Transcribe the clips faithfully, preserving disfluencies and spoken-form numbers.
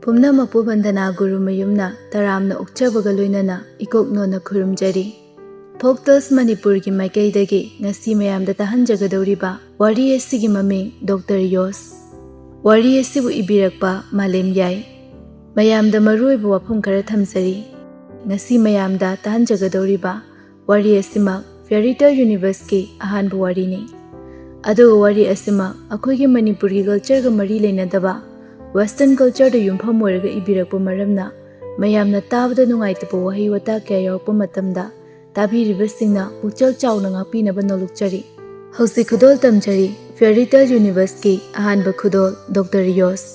ꯄꯨꯝꯅꯃꯛꯄꯨ ꯕꯟꯗꯅꯥ ꯒꯨꯔꯨ ꯃꯌꯨꯝꯅ ꯇꯔꯥꯝꯅ ꯑꯣꯛꯆꯕꯒ ꯂꯣꯏꯅꯅ ꯏꯀꯣꯛ ꯅꯣꯟꯅ ꯈꯨꯔꯨꯝꯖꯔꯤ꯫ ꯐꯣꯛ ꯇꯦꯜꯁ ꯃꯅꯤꯄꯨꯔꯒꯤ ꯃꯥꯏꯀꯩꯗꯒꯤ ꯉꯁꯤ ꯃꯌꯥꯝꯗ ꯇꯥꯍꯟꯖꯒꯗꯧꯔꯤꯕ ꯋꯥꯔꯤ ꯑꯁꯤꯒꯤ ꯃꯃꯤꯡ ꯗꯣꯛꯇꯔ ꯌꯣꯁ꯫ ꯋꯥꯔꯤ ꯑꯁꯤꯕꯨ ꯏꯕꯤꯔꯛꯄ ꯃꯥꯂꯦꯝ ꯌꯥꯏ꯫ ꯃꯌꯥꯝꯗ ꯃꯔꯨꯑꯣꯏꯕ ꯋꯥꯐꯝ ꯈꯔ ꯊꯝꯖꯔꯤ꯫ ꯉꯁꯤ ꯃꯌꯥꯝꯗ ꯇꯥꯍꯟꯖꯒꯗꯧꯔꯤꯕ ꯋꯥꯔꯤ ꯑꯁꯤꯃꯛ ꯐꯦꯔꯤ ꯇꯦꯜ ꯌꯨꯅꯤꯚꯔꯁꯀꯤ ꯑꯍꯥꯟꯕ ꯋꯥꯔꯤꯅꯤ꯫ ꯑꯗꯨꯒ ꯋꯥꯔꯤ ꯑꯁꯤꯃꯛ ꯑꯩꯈꯣꯏꯒꯤ ꯃꯅꯤꯄꯨꯔꯒꯤ ꯀꯜꯆꯔꯒ ꯃꯔꯤ ꯂꯩꯅꯗꯕ ꯋꯦꯁꯇꯔꯟ ꯀꯜꯆꯔꯗ ꯌꯨꯝꯐꯝ ꯑꯣꯏꯔꯒ ꯏꯕꯤꯔꯛꯄ ꯃꯔꯝꯅ ꯃꯌꯥꯝꯅ ꯇꯥꯕꯗ ꯅꯨꯡꯉꯥꯏꯇꯕ ꯋꯥꯍꯩ ꯋꯥꯇꯥ ꯀꯌꯥ ꯌꯥꯎꯔꯛꯄ ꯃꯇꯝꯗ ꯇꯥꯕꯤꯔꯤꯕꯁꯤꯡꯅ ꯄꯨꯛꯆꯦꯜ ꯆꯥꯎꯅ ꯉꯥꯛꯄꯤꯅꯕ ꯅꯣꯜꯂꯨꯛꯆꯔꯤ꯫ ꯍꯧꯖꯤꯛ ꯈꯨꯗꯣꯜ ꯇꯝꯖꯔꯤ ꯐꯦꯔꯤ ꯇꯦꯜ ꯌꯨꯅꯤꯚꯔꯁꯀꯤ ꯑꯍꯥꯟꯕ ꯈꯨꯗꯣꯜ ꯗꯣꯛꯇꯔ ꯌꯣꯁ꯫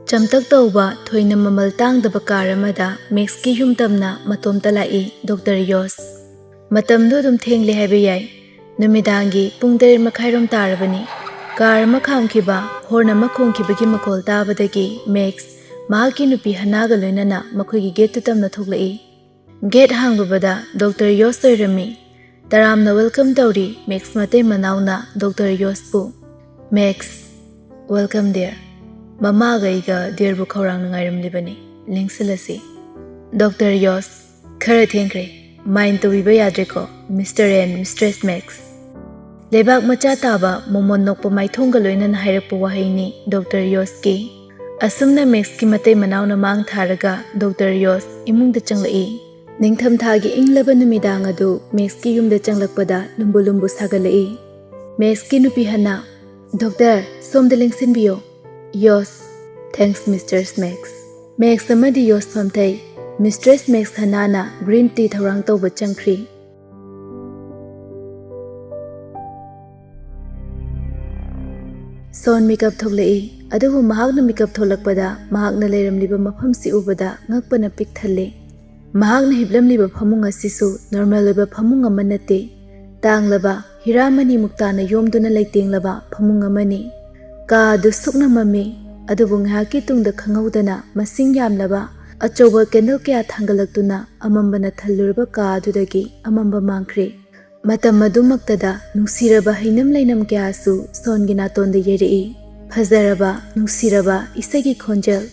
ꯆꯝꯇꯛ ꯇꯧꯕ ꯊꯣꯏꯅ ꯃꯃꯜ ꯇꯥꯡꯗꯕ ꯀꯥꯔ ꯑꯃꯗ ꯃꯦꯛꯁꯀꯤ ꯌꯨꯝ ꯇꯝꯅ ꯃꯇꯣꯝꯇ ꯂꯥꯛꯏ ꯗꯣꯛꯇꯔ ꯌꯣꯁ꯫ ꯃꯇꯝꯗꯨ ꯑꯗꯨꯝ ꯊꯦꯡꯂꯦ ꯍꯥꯏꯕ ꯌꯥꯏ꯫ ꯅꯨꯃꯤꯗꯥꯡꯒꯤ ꯄꯨꯡ ꯇꯔꯦꯠ ꯃꯈꯥꯏꯔꯣꯝ ꯇꯥꯔꯕꯅꯤ꯫ ꯀꯥꯔ ꯑꯃ ꯈꯥꯝꯈꯤꯕ, ꯍꯣꯔꯟ ꯑꯃ ꯈꯣꯡꯈꯤꯕꯒꯤ ꯃꯈꯣꯜ ꯇꯥꯕꯗꯒꯤ ꯃꯦꯛꯁ ꯃꯍꯥꯛꯀꯤ ꯅꯨꯄꯤ ꯍꯅꯥꯒ ꯂꯣꯏꯅꯅ ꯃꯈꯣꯏꯒꯤ ꯒꯦꯠꯇꯨ ꯇꯝꯅ ꯊꯣꯛꯂꯛꯏ꯫ ꯒꯦꯠ ꯍꯥꯡꯂꯨꯕꯗ ꯗꯣꯛꯇꯔ ꯌꯣꯁ ꯑꯣꯏꯔꯝꯃꯤ꯫ ꯇꯔꯥꯝꯅ ꯋꯦꯜꯀꯝ ꯇꯧꯔꯤ ꯃꯦꯛꯁ ꯃꯇꯩ ꯃꯅꯥꯎꯅ ꯗꯣꯛꯇꯔ ꯌꯣꯁꯄꯨ꯫ Max, welcome dear. ꯃꯃꯥꯒ ꯑꯩꯒ ꯗꯤꯌꯔꯕꯨ ꯈꯧꯔꯥꯡꯅ ꯉꯥꯏꯔꯝꯂꯤꯕꯅꯤ꯫ ꯂꯦꯡꯁꯤꯜꯂꯁꯤ꯫ ꯗꯣꯛꯇꯔ ꯌꯣꯁ, ꯈꯔ ꯊꯦꯡꯈ꯭ꯔꯦ꯫ ꯃꯥꯏꯟ ꯇꯧꯕꯤꯕ ꯌꯥꯗ꯭ꯔꯦꯀꯣ, ꯃꯤꯁꯇꯔ ꯑꯦꯟ ꯃꯤꯁꯇ꯭ꯔꯦꯁ ꯃꯦꯛꯁ꯫ ꯂꯩꯕꯥꯛ ꯃꯆꯥ ꯇꯥꯕ ꯃꯣꯃꯣꯟ ꯅꯣꯛꯄ ꯃꯥꯏꯊꯣꯡꯒ ꯂꯣꯏꯅꯅ ꯍꯥꯏꯔꯛꯄ ꯋꯥꯍꯩꯅꯤ ꯗꯣꯛꯇꯔ ꯌꯣꯁꯀꯤ꯫ ꯑꯁꯨꯝꯅ ꯃꯦꯛꯁꯀꯤ ꯃꯇꯩ ꯃꯅꯥꯎꯅ ꯃꯥꯡ ꯊꯥꯔꯒ ꯗꯣꯛꯇꯔ ꯌꯣꯁ ꯏꯃꯨꯡꯗ ꯆꯪꯂꯛꯏ꯫ ꯅꯤꯡꯊꯝꯊꯥꯒꯤ ꯏꯪꯂꯕ ꯅꯨꯃꯤꯗꯥꯡ ꯑꯗꯨ ꯃꯦꯛꯁꯀꯤ ꯌꯨꯝꯗ ꯆꯪꯂꯛꯄꯗ ꯂꯨꯝꯕꯨ ꯂꯨꯝꯕꯨ ꯁꯥꯒꯠꯂꯛꯏ꯫ ꯃꯦꯛꯁꯀꯤ ꯅꯨꯄꯤ ꯍꯟꯅ, "ꯗꯣꯛꯇꯔ, ꯁꯣꯝꯗ ꯂꯦꯡꯁꯤꯟꯕꯤꯌꯣ"꯫ "ꯌꯣꯁ, ꯊꯦꯡꯛꯁ ꯃꯤꯁꯇꯔ ꯃꯦꯛꯁ"꯫ ꯃꯦꯛꯁ ꯑꯃꯗꯤ ꯌꯣꯁ ꯐꯝꯊꯩ꯫ ꯃꯤꯁꯇ꯭ꯔꯦꯁ ꯃꯦꯛꯁ ꯍꯅꯥꯅ ꯒ꯭ꯔꯤꯟ ꯇꯤ ꯊꯧꯔꯥꯡ ꯇꯧꯕ ꯆꯪꯈ꯭ꯔꯤ꯫ ꯁꯣꯟ ꯃꯤꯀꯞ ꯊꯣꯛꯂꯛꯏ, ꯑꯗꯨꯕꯨ ꯃꯍꯥꯛꯅ ꯃꯤꯀꯞ ꯊꯣꯛꯂꯛꯄꯗ ꯃꯍꯥꯛꯅ ꯂꯩꯔꯝꯂꯤꯕ ꯃꯐꯝꯁꯤ ꯎꯕꯗ ꯉꯛꯄꯅ ꯄꯤꯛ ꯊꯜꯂꯤ꯫ ꯃꯍꯥꯛꯅ ꯍꯤꯞꯂꯝꯂꯤꯕ ꯐꯃꯨꯡ ꯑꯁꯤꯁꯨ ꯅꯣꯔꯃꯦꯜ ꯑꯣꯏꯕ ꯐꯃꯨꯡ ꯑꯃ ꯅꯠꯇꯦ꯫ ꯇꯥꯡꯂꯕ ꯍꯤꯔꯥꯃꯅꯤ ꯃꯨꯛꯇꯥꯅ ꯌꯣꯝꯗꯨꯅ ꯂꯩꯇꯦꯡꯂꯕ ꯐꯃꯨꯡ ꯑꯃꯅꯤ꯫ ꯀꯥ ꯑꯗꯨ ꯁꯨꯛꯅ ꯃꯝꯃꯤ, ꯑꯗꯨꯕꯨ ꯉꯥꯏꯍꯥꯛꯀꯤ ꯇꯨꯡꯗ ꯈꯪꯍꯧꯗꯅ ꯃꯁꯤꯡ ꯌꯥꯝꯂꯕ ꯑꯆꯧꯕ ꯀꯦꯟꯗꯜ ꯀꯌꯥ ꯊꯥꯡꯒꯠꯂꯛꯇꯨꯅ ꯑꯃꯝꯕꯅ ꯊꯜꯂꯨꯔꯕ ꯀꯥ ꯑꯗꯨꯗꯒꯤ ꯑꯃꯝꯕ ꯃꯥꯡꯈ꯭ꯔꯦ꯫ ꯃꯇꯝ ꯑꯗꯨꯃꯛꯇꯗ ꯅꯨꯡꯁꯤꯔꯕ ꯍꯩꯅꯝ ꯂꯩꯅꯝ ꯀꯌꯥꯁꯨ ꯁꯣꯟꯒꯤ ꯅꯥꯇꯣꯟꯗ ꯌꯩꯔꯛꯏ꯫ ꯐꯖꯔꯕ, ꯅꯨꯡꯁꯤꯔꯕ ꯏꯁꯩꯒꯤ ꯈꯣꯟꯖꯦꯜ,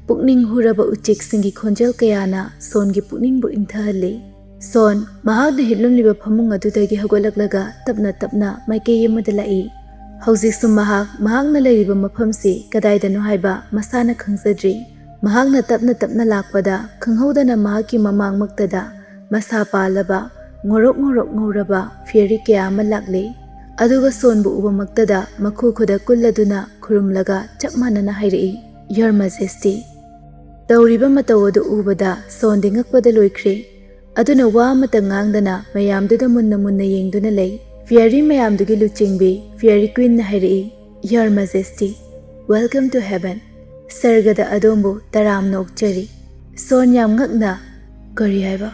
ꯄꯨꯛꯅꯤꯡ ꯍꯨꯔꯕ ꯎꯆꯦꯛꯁꯤꯡꯒꯤ ꯈꯣꯟꯖꯦꯜ ꯀꯌꯥꯅ ꯁꯣꯟꯒꯤ ꯄꯨꯛꯅꯤꯡꯕꯨ ꯏꯪꯊꯍꯜꯂꯤ꯫ ꯁꯣꯟ ꯃꯍꯥꯛꯅ ꯍꯤꯞꯂꯝꯂꯤꯕ ꯐꯃꯨꯡ ꯑꯗꯨꯗꯒꯤ ꯍꯧꯒꯠꯂꯛꯂꯒ ꯇꯞꯅ ꯇꯞꯅ ꯃꯥꯏꯀꯩ ꯑꯃꯗ ꯂꯥꯛꯏ꯫ ꯍꯧꯖꯤꯛꯁꯨ ꯃꯍꯥꯛ ꯃꯍꯥꯛꯅ ꯂꯩꯔꯤꯕ ꯃꯐꯝꯁꯤ ꯀꯗꯥꯏꯗꯅꯣ ꯍꯥꯏꯕ ꯃꯁꯥꯅ ꯈꯪꯖꯗ꯭ꯔꯤ꯫ ꯃꯍꯥꯛꯅ ꯇꯞꯅ ꯇꯞꯅ ꯂꯥꯛꯄꯗ ꯈꯪꯍꯧꯗꯅ ꯃꯍꯥꯛꯀꯤ ꯃꯃꯥꯡꯃꯛꯇꯗ ꯃꯁꯥ ꯄꯥꯜꯂꯕ ꯉꯧꯔꯣꯛ ꯉꯧꯔꯣꯛ ꯉꯧꯔꯕ ꯐꯤꯌꯔꯤ ꯀꯌꯥ ꯑꯃ ꯂꯥꯛꯂꯦ꯫ ꯑꯗꯨꯒ ꯁꯣꯟꯕꯨ ꯎꯕꯃꯛꯇꯗ ꯃꯈꯨ ꯈꯨꯗ ꯀꯨꯜꯂꯗꯨꯅ ꯈꯨꯔꯨꯝꯂꯒ ꯆꯞ ꯃꯥꯟꯅꯅ ꯍꯥꯏꯔꯛꯏ, "Your Majesty!" ꯇꯧꯔꯤꯕ ꯃꯇꯧ ꯑꯗꯨ ꯎꯕꯗ ꯁꯣꯟꯗꯤ ꯉꯛꯄꯗ ꯂꯣꯏꯈ꯭ꯔꯦ꯫ ꯑꯗꯨꯅ ꯋꯥ ꯑꯃꯠꯇ ꯉꯥꯡꯗꯅ ꯃꯌꯥꯝꯗꯨꯗ ꯃꯨꯟꯅ ꯃꯨꯟꯅ ꯌꯦꯡꯗꯨꯅ ꯂꯩ꯫ ꯐꯤꯌꯔꯤ ꯃꯌꯥꯝꯗꯨꯒꯤ ꯂꯨꯆꯤꯡꯕꯤ ꯐꯤꯌꯔꯤ ꯀ꯭ꯋꯤꯟꯅ ꯍꯥꯏꯔꯛꯏ, "Your Majesty, welcome to heaven." ꯁꯔꯒꯗ ꯑꯗꯣꯝꯕꯨ ꯇꯔꯥꯝꯅ ꯑꯣꯛꯆꯔꯤ꯫ ꯁꯣꯟ ꯌꯥꯝ ꯉꯛꯅ, "ꯀꯔꯤ ꯍꯥꯏꯕ?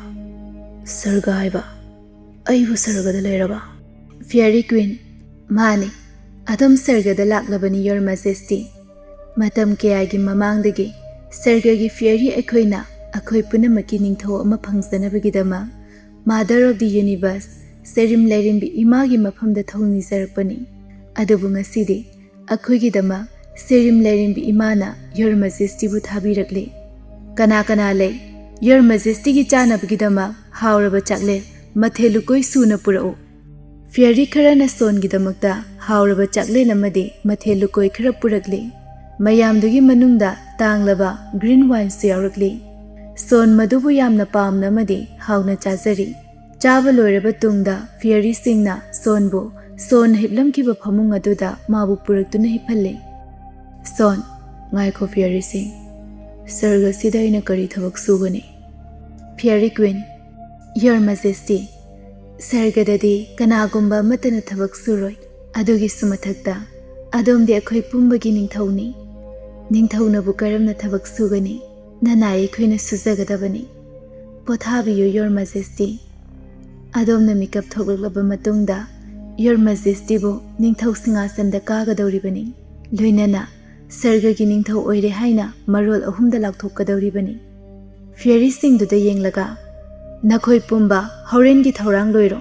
ꯁꯔꯒ ꯍꯥꯏꯕ? ꯑꯩꯕꯨ ꯁꯔꯒꯗ ꯂꯩꯔꯕ?" ꯐꯤꯌꯔꯤ ꯀ꯭ꯋꯤꯟ, "ꯃꯥꯅꯤ, ꯑꯗꯨꯝ ꯁꯔꯒꯗ ꯂꯥꯛꯂꯕꯅꯤ, Your Majesty꯫ ꯃꯇꯝ ꯀꯌꯥꯒꯤ ꯃꯃꯥꯡꯗꯒꯤ ꯁꯔꯒꯒꯤ ꯐꯤꯌꯔꯤ ꯑꯩꯈꯣꯏꯅ ꯑꯩꯈꯣꯏ ꯄꯨꯝꯅꯃꯛꯀꯤ ꯅꯤꯡꯊꯧ ꯑꯃ ꯐꯪꯖꯅꯕꯒꯤꯗꯃꯛ Mother of the Universe, ꯁꯦꯔꯤꯝ ꯂꯩꯔꯦꯝꯕꯤ ꯏꯃꯥꯒꯤ ꯃꯐꯝꯗ ꯊꯧꯅꯤꯖꯔꯛꯄꯅꯤ꯫ ꯑꯗꯨꯕꯨ ꯉꯁꯤꯗꯤ ꯑꯩꯈꯣꯏꯒꯤꯗꯃꯛ ꯁꯦꯔꯤꯝ ꯂꯩꯔꯦꯝꯕꯤ ꯏꯃꯥꯅ Your Majestyꯕꯨ ꯊꯥꯕꯤꯔꯛꯂꯦ꯫ ꯀꯅꯥ ꯀꯅꯥ ꯂꯩ? Your Majestyꯒꯤ ꯆꯥꯅꯕꯒꯤꯗꯃꯛ ꯍꯥꯎꯔꯕ ꯆꯥꯛꯂꯦꯟ, ꯃꯊꯦꯜ ꯂꯨꯀꯣꯏ ꯁꯨꯅ ꯄꯨꯔꯛꯎ꯫" ꯐꯤꯌꯔꯤ ꯈꯔꯅ ꯁꯣꯟꯒꯤꯗꯃꯛꯇ ꯍꯥꯎꯔꯕ ꯆꯥꯛꯂꯦꯟ ꯑꯃꯗꯤ ꯃꯊꯦꯜ ꯂꯨꯀꯣꯏ ꯈꯔ ꯄꯨꯔꯛꯂꯤ꯫ ꯃꯌꯥꯝꯗꯨꯒꯤ ꯃꯅꯨꯡꯗ ꯇꯥꯡꯂꯕ ꯒ꯭ꯔꯤꯟ ꯋꯥꯏꯟꯁꯨ ꯌꯥꯎꯔꯛꯂꯤ꯫ ꯁꯣꯟ ꯃꯗꯨꯕꯨ ꯌꯥꯝꯅ ꯄꯥꯝꯅ ꯑꯃꯗꯤ ꯍꯥꯎꯅ ꯆꯥꯖꯔꯤ꯫ ꯆꯥꯕ ꯂꯣꯏꯔꯕ ꯇꯨꯡꯗ ꯐꯤꯌꯔꯤꯁꯤꯡꯅ ꯁꯣꯟꯕꯨ ꯁꯣꯟ ꯍꯤꯞꯂꯝꯈꯤꯕ ꯐꯃꯨꯡ ꯑꯗꯨꯗ ꯃꯥꯕꯨ ꯄꯨꯔꯛꯇꯨꯅ ꯍꯤꯞꯍꯜꯂꯤ꯫ ꯁꯣꯟ, "ꯉꯥꯏꯈꯣ ꯐꯤꯌꯔꯤꯁꯤꯡ, ꯁꯔꯒꯁꯤꯗ ꯑꯩꯅ ꯀꯔꯤ ꯊꯕꯛ ꯁꯨꯒꯅꯤ?" ꯐꯤꯌꯔꯤ ꯀ꯭ꯋꯤꯟ, "Your Majesty, ꯁꯔꯒꯗꯗꯤ ꯀꯅꯥꯒꯨꯝꯕ ꯑꯃꯠꯇꯅ ꯊꯕꯛ ꯁꯨꯔꯣꯏ꯫ ꯑꯗꯨꯒꯤꯁꯨ ꯃꯊꯛꯇ ꯑꯗꯣꯝꯗꯤ ꯑꯩꯈꯣꯏ ꯄꯨꯝꯕꯒꯤ ꯅꯤꯡꯊꯧꯅꯤ꯫ ꯅꯤꯡꯊꯧꯅꯕꯨ ꯀꯔꯝꯅ ꯊꯕꯛ ꯁꯨꯒꯅꯤ? ꯅꯅꯥꯏ ꯑꯩꯈꯣꯏꯅ ꯁꯨꯖꯒꯗꯕꯅꯤ꯫ ꯄꯣꯊꯥꯕꯤꯌꯨ, Your Majesty꯫ ꯑꯗꯣꯝꯅ ꯃꯤꯀꯞ ꯊꯣꯛꯂꯛꯂꯕ ꯃꯇꯨꯡꯗ Your Majestyꯕꯨ ꯅꯤꯡꯊꯧ ꯁꯤꯡꯍꯥꯁꯟꯗ ꯀꯥꯒꯗꯧꯔꯤꯕꯅꯤ꯫ ꯂꯣꯏꯅꯅ ꯁꯔꯒꯒꯤ ꯅꯤꯡꯊꯧ ꯑꯣꯏꯔꯦ ꯍꯥꯏꯅ ꯃꯔꯣꯜ ꯑꯍꯨꯝꯗ ꯂꯥꯎꯊꯣꯛꯀꯗꯧꯔꯤꯕꯅꯤ꯫" ꯐꯤꯌꯔꯤꯁꯤꯡꯗꯨꯗ ꯌꯦꯡꯂꯒ, "ꯅꯈꯣꯏ ꯄꯨꯝꯕ ꯍꯣꯔꯦꯟꯒꯤ ꯊꯧꯔꯥꯡ ꯂꯣꯏꯔꯣ꯫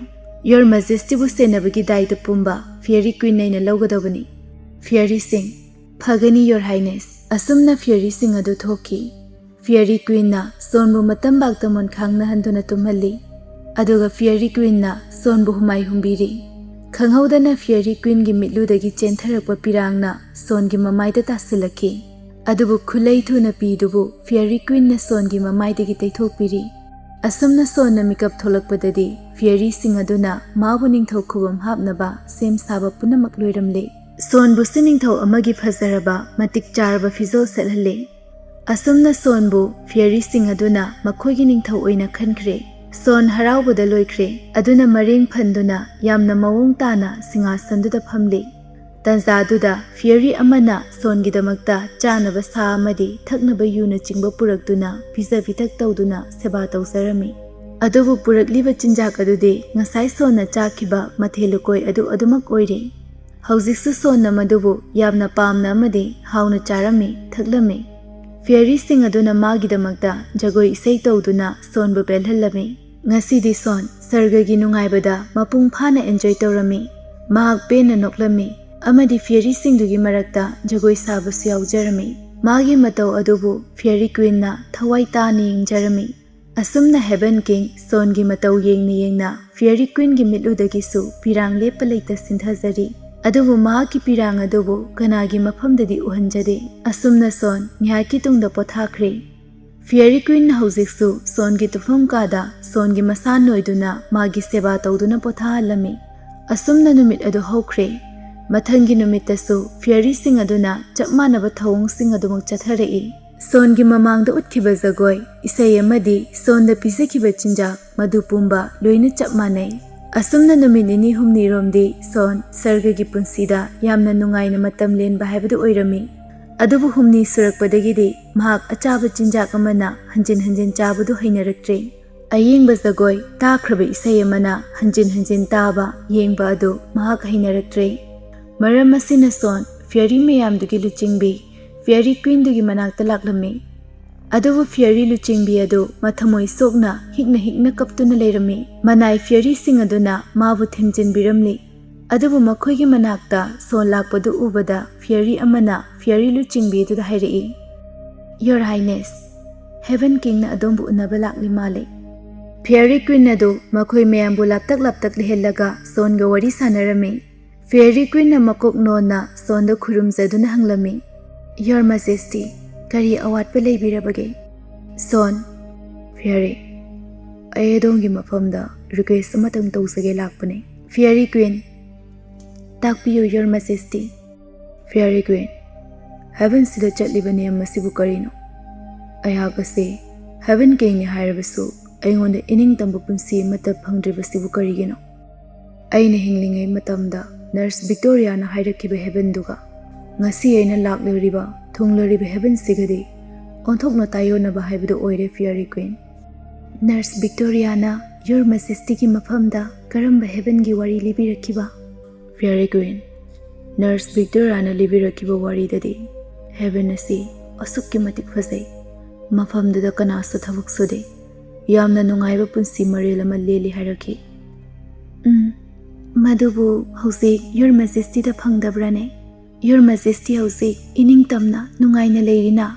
"Your Majestyꯕꯨ ꯁꯦꯟꯅꯕꯒꯤ ꯗꯥꯏꯇ ꯄꯨꯝꯕ Fairy Queen ꯑꯩꯅ ꯂꯧꯒꯗꯕꯅꯤ꯫" Fairyꯁꯤꯡ, "ꯐꯒꯅꯤ, Your Highness꯫" ꯑꯁꯨꯝꯅ Fairyꯁꯤꯡ ꯑꯗꯨ ꯊꯣꯛꯈꯤ꯫ Fairy Queenꯅ ꯁꯣꯟꯕꯨ ꯃꯇꯝꯕꯥꯛꯇ ꯃꯣꯟꯈꯥꯡꯅ ꯍꯟꯗꯨꯅ ꯇꯨꯝꯍꯜꯂꯤ꯫ ꯑꯗꯨꯒ Fairy Queenꯅ ꯁꯣꯟꯕꯨ ꯍꯨꯃꯥꯏ ꯍꯨꯝꯕꯤꯔꯤ꯫ ꯈꯪꯍꯧꯗꯅ Fairy Queenꯒꯤ ꯃꯤꯠꯂꯨꯗꯒꯤ ꯆꯦꯟꯊꯔꯛꯄ ꯄꯤꯔꯥꯡꯅ ꯁꯣꯟꯒꯤ ꯃꯃꯥꯏꯗ ꯇꯥꯁꯤꯜꯂꯛꯈꯤ꯫ ꯑꯗꯨꯕꯨ ꯈꯨꯠꯂꯩ ꯊꯨꯅ ꯄꯤꯗꯨꯕꯨ Fairy Queenꯅ ꯁꯣꯟꯒꯤ ꯃꯃꯥꯏꯗꯒꯤ ꯇꯩꯊꯣꯛꯄꯤꯔꯤ꯫ ꯑꯁꯨꯝꯅ ꯁꯣꯟꯅ ꯃꯤꯀꯞ ꯊꯣꯛꯂꯛꯄꯗꯗꯤ Fairyꯁꯤꯡ ꯑꯗꯨꯅ ꯃꯥꯕꯨ ꯅꯤꯡꯊꯧ ꯈꯨꯕꯝ ꯍꯥꯞꯅꯕ ꯁꯦꯝ ꯁꯥꯕ ꯄꯨꯝꯅꯃꯛ ꯂꯣꯏꯔꯝꯂꯦ꯫ ꯁꯣꯟꯕꯨꯁꯨ ꯅꯤꯡꯊꯧ ꯑꯃꯒꯤ ꯐꯖꯔꯕ ꯃꯇꯤꯛ ꯆꯥꯔꯕ ꯐꯤꯖꯣꯜ ꯁꯦꯠꯍꯜꯂꯦ꯫ ꯑꯁꯨꯝꯅ ꯁꯣꯟꯕꯨ Fairyꯁꯤꯡ ꯑꯗꯨꯅ ꯃꯈꯣꯏꯒꯤ ꯅꯤꯡꯊꯧ ꯑꯣꯏꯅ ꯈꯟꯈ꯭ꯔꯦ꯫ ꯁꯣꯟ ꯍꯔꯥꯎꯕꯗ ꯂꯣꯏꯈ꯭ꯔꯦ꯫ ꯑꯗꯨꯅ ꯃꯔꯦꯡ ꯐꯟꯗꯨꯅ ꯌꯥꯝꯅ ꯃꯑꯣꯡ ꯇꯥꯅ ꯁꯤꯡꯍꯥꯁꯟꯗꯨꯗ ꯐꯝꯂꯤ꯫ ꯇꯟꯖꯥꯗꯨꯗ Fairy ꯑꯃꯅ ꯁꯣꯟꯒꯤꯗꯃꯛꯇ ꯆꯥꯅꯕ ꯁꯥ ꯑꯃꯗꯤ ꯊꯛꯅꯕ ꯌꯨꯅꯆꯤꯡꯕ ꯄꯨꯔꯛꯇꯨꯅ ꯄꯤꯖ ꯄꯤꯊꯛ ꯇꯧꯗꯨꯅ ꯁꯦꯕꯥ ꯇꯧꯖꯔꯝꯃꯤ꯫ ꯑꯗꯨꯕꯨ ꯄꯨꯔꯛꯂꯤꯕ ꯆꯤꯟꯖꯥꯛ ꯑꯗꯨꯗꯤ ꯉꯁꯥꯏ ꯁꯣꯟꯅ ꯆꯥꯈꯤꯕ ꯃꯊꯦꯜ ꯂꯨꯀꯣꯏ ꯑꯗꯨ ꯑꯗꯨꯃꯛ ꯑꯣꯏꯔꯤ꯫ ꯍꯧꯖꯤꯛꯁꯨ ꯁꯣꯟꯅ ꯃꯗꯨꯕꯨ ꯌꯥꯝꯅ ꯄꯥꯝꯅ ꯑꯃꯗꯤ ꯍꯥꯎꯅ ꯆꯥꯔꯝꯃꯤ, ꯊꯛꯂꯝꯃꯤ꯫ Fairyꯁꯤꯡ ꯑꯗꯨꯅ ꯃꯥꯒꯤꯗꯃꯛꯇ ꯖꯒꯣꯏ ꯏꯁꯩ ꯇꯧꯗꯨꯅ ꯁꯣꯟꯕꯨ ꯄꯦꯜꯍꯜꯂꯝꯃꯤ꯫ ꯉꯁꯤꯗꯤ ꯁꯣꯟ ꯁꯔꯒꯒꯤ ꯅꯨꯡꯉꯥꯏꯕꯗ ꯃꯄꯨꯡ ꯐꯥꯅ enjoy ꯇꯧꯔꯝꯃꯤ꯫ ꯃꯍꯥꯛ ꯄꯦꯟꯅ ꯅꯣꯛꯂꯝꯃꯤ ꯑꯃꯗꯤ Fairyꯁꯤꯡꯗꯨꯒꯤ ꯃꯔꯛꯇ ꯖꯒꯣꯏ ꯁꯥꯕꯁꯨ ꯌꯥꯎꯖꯔꯝꯃꯤ꯫ ꯃꯥꯒꯤ ꯃꯇꯧ ꯑꯗꯨꯕꯨ Fairy Queenꯅ ꯊꯋꯥꯏ ꯇꯥꯅ ꯌꯦꯡꯖꯔꯝꯃꯤ꯫ ꯑꯁꯨꯝꯅ Heaven King ꯁꯣꯟꯒꯤ ꯃꯇꯧ ꯌꯦꯡꯅ ꯌꯦꯡꯅ Fairy Queenꯒꯤ ꯃꯤꯠꯂꯨꯗꯒꯤꯁꯨ ꯄꯤꯔꯥꯡ ꯂꯦꯞꯄ ꯂꯩꯇ ꯁꯤꯟꯊꯖꯔꯤ꯫ ꯑꯗꯨꯕꯨ ꯃꯍꯥꯛꯀꯤ ꯄꯤꯔꯥꯡ ꯑꯗꯨꯕꯨ ꯀꯅꯥꯒꯤ ꯃꯐꯝꯗꯗꯤ ꯎꯍꯟꯖꯗꯦ꯫ ꯑꯁꯨꯝꯅ ꯁꯣꯟ ꯉꯥꯏꯍꯥꯛꯀꯤ ꯇꯨꯡꯗ ꯄꯣꯊꯥꯈ꯭ꯔꯦ꯫ Fairy Queenꯅ ꯍꯧꯖꯤꯛꯁꯨ ꯁꯣꯟꯒꯤ ꯇꯨꯝꯐꯝ ꯀꯥꯗ ꯁꯣꯟꯒꯤ ꯃꯁꯥ ꯅꯣꯏꯗꯨꯅ ꯃꯥꯒꯤ ꯁꯦꯕꯥ ꯇꯧꯗꯨꯅ ꯄꯣꯊꯥꯍꯜꯂꯝꯃꯤ꯫ ꯑꯁꯨꯝꯅ ꯅꯨꯃꯤꯠ ꯑꯗꯨ ꯍꯧꯈ꯭ꯔꯦ꯫ ꯃꯊꯪꯒꯤ ꯅꯨꯃꯤꯠꯇꯁꯨ Fairyꯁꯤꯡ ꯑꯗꯨꯅ ꯆꯞ ꯃꯥꯟꯅꯕ ꯊꯧꯑꯣꯡꯁꯤꯡ ꯑꯗꯨꯃꯛ ꯆꯠꯊꯔꯛꯏ꯫ ꯁꯣꯟꯒꯤ ꯃꯃꯥꯡꯗ ꯎꯠꯈꯤꯕ ꯖꯒꯣꯏ, ꯏꯁꯩ ꯑꯃꯗꯤ ꯁꯣꯟꯗ ꯄꯤꯖꯈꯤꯕ ꯆꯤꯟꯖꯥꯛ, ꯃꯗꯨ ꯄꯨꯝꯕ ꯂꯣꯏꯅ ꯆꯞ ꯃꯥꯟꯅꯩ꯫ ꯑꯁꯨꯝꯅ ꯅꯨꯃꯤꯠ ꯅꯤꯅꯤ ꯍꯨꯝꯅꯤꯔꯣꯝꯗꯤ ꯁꯣꯟ ꯁꯔꯒꯒꯤ ꯄꯨꯟꯁꯤꯗ ꯌꯥꯝꯅ ꯅꯨꯡꯉꯥꯏꯅ ꯃꯇꯝ ꯂꯦꯟꯕ ꯍꯥꯏꯕꯗꯨ ꯑꯣꯏꯔꯝꯃꯤ꯫ ꯑꯗꯨꯕꯨ ꯍꯨꯝꯅꯤ ꯁꯨꯔꯛꯄꯗꯒꯤꯗꯤ ꯃꯍꯥꯛ ꯑꯆꯥꯕ ꯆꯤꯟꯖꯥꯛ ꯑꯃꯅ ꯍꯟꯖꯤꯟ ꯍꯟꯖꯤꯟ ꯆꯥꯕꯗꯨ ꯍꯩꯅꯔꯛꯇ꯭ꯔꯦ꯫ ꯑꯌꯦꯡꯕ ꯖꯒꯣꯏ, ꯇꯥꯈ꯭ꯔꯕ ꯏꯁꯩ ꯑꯃꯅ ꯍꯟꯖꯤꯟ ꯍꯟꯖꯤꯟ ꯇꯥꯕ, ꯌꯦꯡꯕ ꯑꯗꯨ ꯃꯍꯥꯛ ꯍꯩꯅꯔꯛꯇ꯭ꯔꯦ꯫ ꯃꯔꯝ ꯑꯁꯤꯅ ꯁꯣꯟ Fairy ꯃꯌꯥꯝꯗꯨꯒꯤ ꯂꯨꯆꯤꯡꯕꯤ Fairy Queenꯗꯨꯒꯤ ꯃꯅꯥꯛꯇ ꯂꯥꯛꯂꯝꯃꯤ꯫ ꯑꯗꯨꯕꯨ ꯐꯤꯌꯔꯤ ꯂꯨꯆꯤꯡꯕꯤ ꯑꯗꯨ ꯃꯊꯃꯣꯏ ꯁꯣꯛꯅ ꯍꯤꯛꯅ ꯍꯤꯛꯅ ꯀꯞꯇꯨꯅ ꯂꯩꯔꯝꯃꯤ꯫ ꯃꯅꯥꯏ ꯐꯤꯌꯔꯤꯁꯤꯡ ꯑꯗꯨꯅ ꯃꯥꯕꯨ ꯊꯦꯝꯖꯤꯟꯕꯤꯔꯝꯂꯤ꯫ ꯑꯗꯨꯕꯨ ꯃꯈꯣꯏꯒꯤ ꯃꯅꯥꯛꯇ ꯁꯣꯟ ꯂꯥꯛꯄꯗꯨ ꯎꯕꯗ ꯐꯤꯌꯔꯤ ꯑꯃꯅ ꯐꯤꯌꯔꯤ ꯂꯨꯆꯤꯡꯕꯤ ꯑꯗꯨꯗ ꯍꯥꯏꯔꯛꯏ, "Your Highness, Heaven Kingꯅ ꯑꯗꯣꯝꯕꯨ ꯎꯅꯕ ꯂꯥꯛꯂꯤ ꯃꯥꯜꯂꯤ꯫" ꯐꯤꯌꯔꯤ ꯀ꯭ꯋꯤꯟ ꯑꯗꯨ ꯃꯈꯣꯏ ꯃꯌꯥꯝꯕꯨ ꯂꯥꯞꯇꯛ ꯂꯥꯞꯇꯛ ꯂꯩꯍꯜꯂꯒ ꯁꯣꯟꯒ ꯋꯥꯔꯤ ꯁꯥꯟꯅꯔꯝꯃꯤ꯫ ꯐꯤꯌꯔꯤ ꯀ꯭ꯋꯤꯟꯅ ꯃꯀꯣꯛ ꯅꯣꯟꯅ ꯁꯣꯟꯗ ꯈꯨꯔꯨꯝꯖꯗꯨꯅ ꯍꯪꯂꯝꯃꯤ, "Your Majesty, ꯀꯔꯤ ꯑꯋꯥꯠꯄ ꯂꯩꯕꯤꯔꯕꯒꯦ?" ꯁꯣꯟ, "ꯐꯤꯌꯔꯤ, ꯑꯩ ꯑꯗꯣꯝꯒꯤ ꯃꯐꯝꯗ ꯔꯤꯀ꯭ꯋꯦꯁ ꯑꯃꯇꯪ ꯇꯧꯖꯒꯦ ꯂꯥꯛꯄꯅꯤ꯫" ꯐꯤꯌꯔꯤ ꯀ꯭ꯋꯤꯟ, "ꯇꯥꯛꯄꯤꯌꯨ, Your Majesty꯫" ꯐꯤꯌꯔꯤ ꯀ꯭ꯋꯤꯟ, "ꯍꯦꯚꯦꯟꯁꯤꯗ ꯆꯠꯂꯤꯕ ꯅꯤꯌꯝ ꯑꯁꯤꯕꯨ ꯀꯔꯤꯅꯣ? ꯑꯩꯍꯥꯛ ꯑꯁꯤ ꯍꯦꯚꯦꯟ ꯀꯤꯡꯅꯤ ꯍꯥꯏꯔꯕꯁꯨ ꯑꯩꯉꯣꯟꯗ ꯏꯅꯤꯡꯇꯝꯕ ꯄꯨꯟꯁꯤ ꯑꯃꯠꯇ ꯐꯪꯗ꯭ꯔꯤꯕꯁꯤꯕꯨ ꯀꯔꯤꯒꯤꯅꯣ? ꯑꯩꯅ ꯍꯤꯡꯂꯤꯉꯩ ꯃꯇꯝꯗ ꯅꯔꯁ ꯚꯤꯛꯇꯣꯔꯤꯌꯥꯅ ꯍꯥꯏꯔꯛꯈꯤꯕ ꯍꯦꯚꯦꯟꯗꯨꯒ ꯉꯁꯤ ꯑꯩꯅ ꯂꯥꯛꯂꯤꯕ ꯊꯨꯡꯂꯔꯤꯕ ꯍꯦꯚꯦꯟꯁꯤꯒꯗꯤ ꯑꯣꯟꯊꯣꯛꯅ ꯇꯥꯏꯌꯣꯟꯅꯕ ꯍꯥꯏꯕꯗꯨ ꯑꯣꯏꯔꯦ, ꯐꯤꯌꯔꯤ ꯀ꯭ꯋꯤꯟ꯫" "ꯅꯔꯁ ꯚꯤꯛꯇꯣꯔꯤꯌꯥꯅ Your Majestyꯒꯤ ꯃꯐꯝꯗ ꯀꯔꯝꯕ ꯍꯦꯚꯦꯟꯒꯤ ꯋꯥꯔꯤ ꯂꯤꯕꯤꯔꯛꯈꯤꯕ?" ꯐꯤꯌꯔꯤ ꯀ꯭ꯋꯤꯟ, "ꯅꯔꯁ ꯚꯤꯛꯇꯣꯔꯤꯌꯥꯅ ꯂꯤꯕꯤꯔꯛꯈꯤꯕ ꯋꯥꯔꯤꯗꯗꯤ ꯍꯦꯚꯦꯟ ꯑꯁꯤ ꯑꯁꯨꯛꯀꯤ ꯃꯇꯤꯛ ꯐꯖꯩ, ꯃꯐꯝꯗꯨꯗ ꯀꯅꯥꯁꯨ ꯊꯕꯛ ꯁꯨꯗꯦ, ꯌꯥꯝꯅ ꯅꯨꯡꯉꯥꯏꯕ ꯄꯨꯟꯁꯤ ꯃꯔꯦꯜ ꯑꯃ ꯂꯦꯜꯂꯤ ꯍꯥꯏꯔꯛꯈꯤ꯫" "ꯎꯝ, ꯃꯗꯨꯕꯨ ꯍꯧꯖꯤꯛ Your Majestyꯗ ꯐꯪꯗꯕ꯭ꯔꯥꯅꯦ? Your Majesty ꯍꯧꯖꯤꯛ ꯏꯅꯤꯡꯇꯝꯅ ꯅꯨꯡꯉꯥꯏꯅ ꯂꯩꯔꯤꯅ?"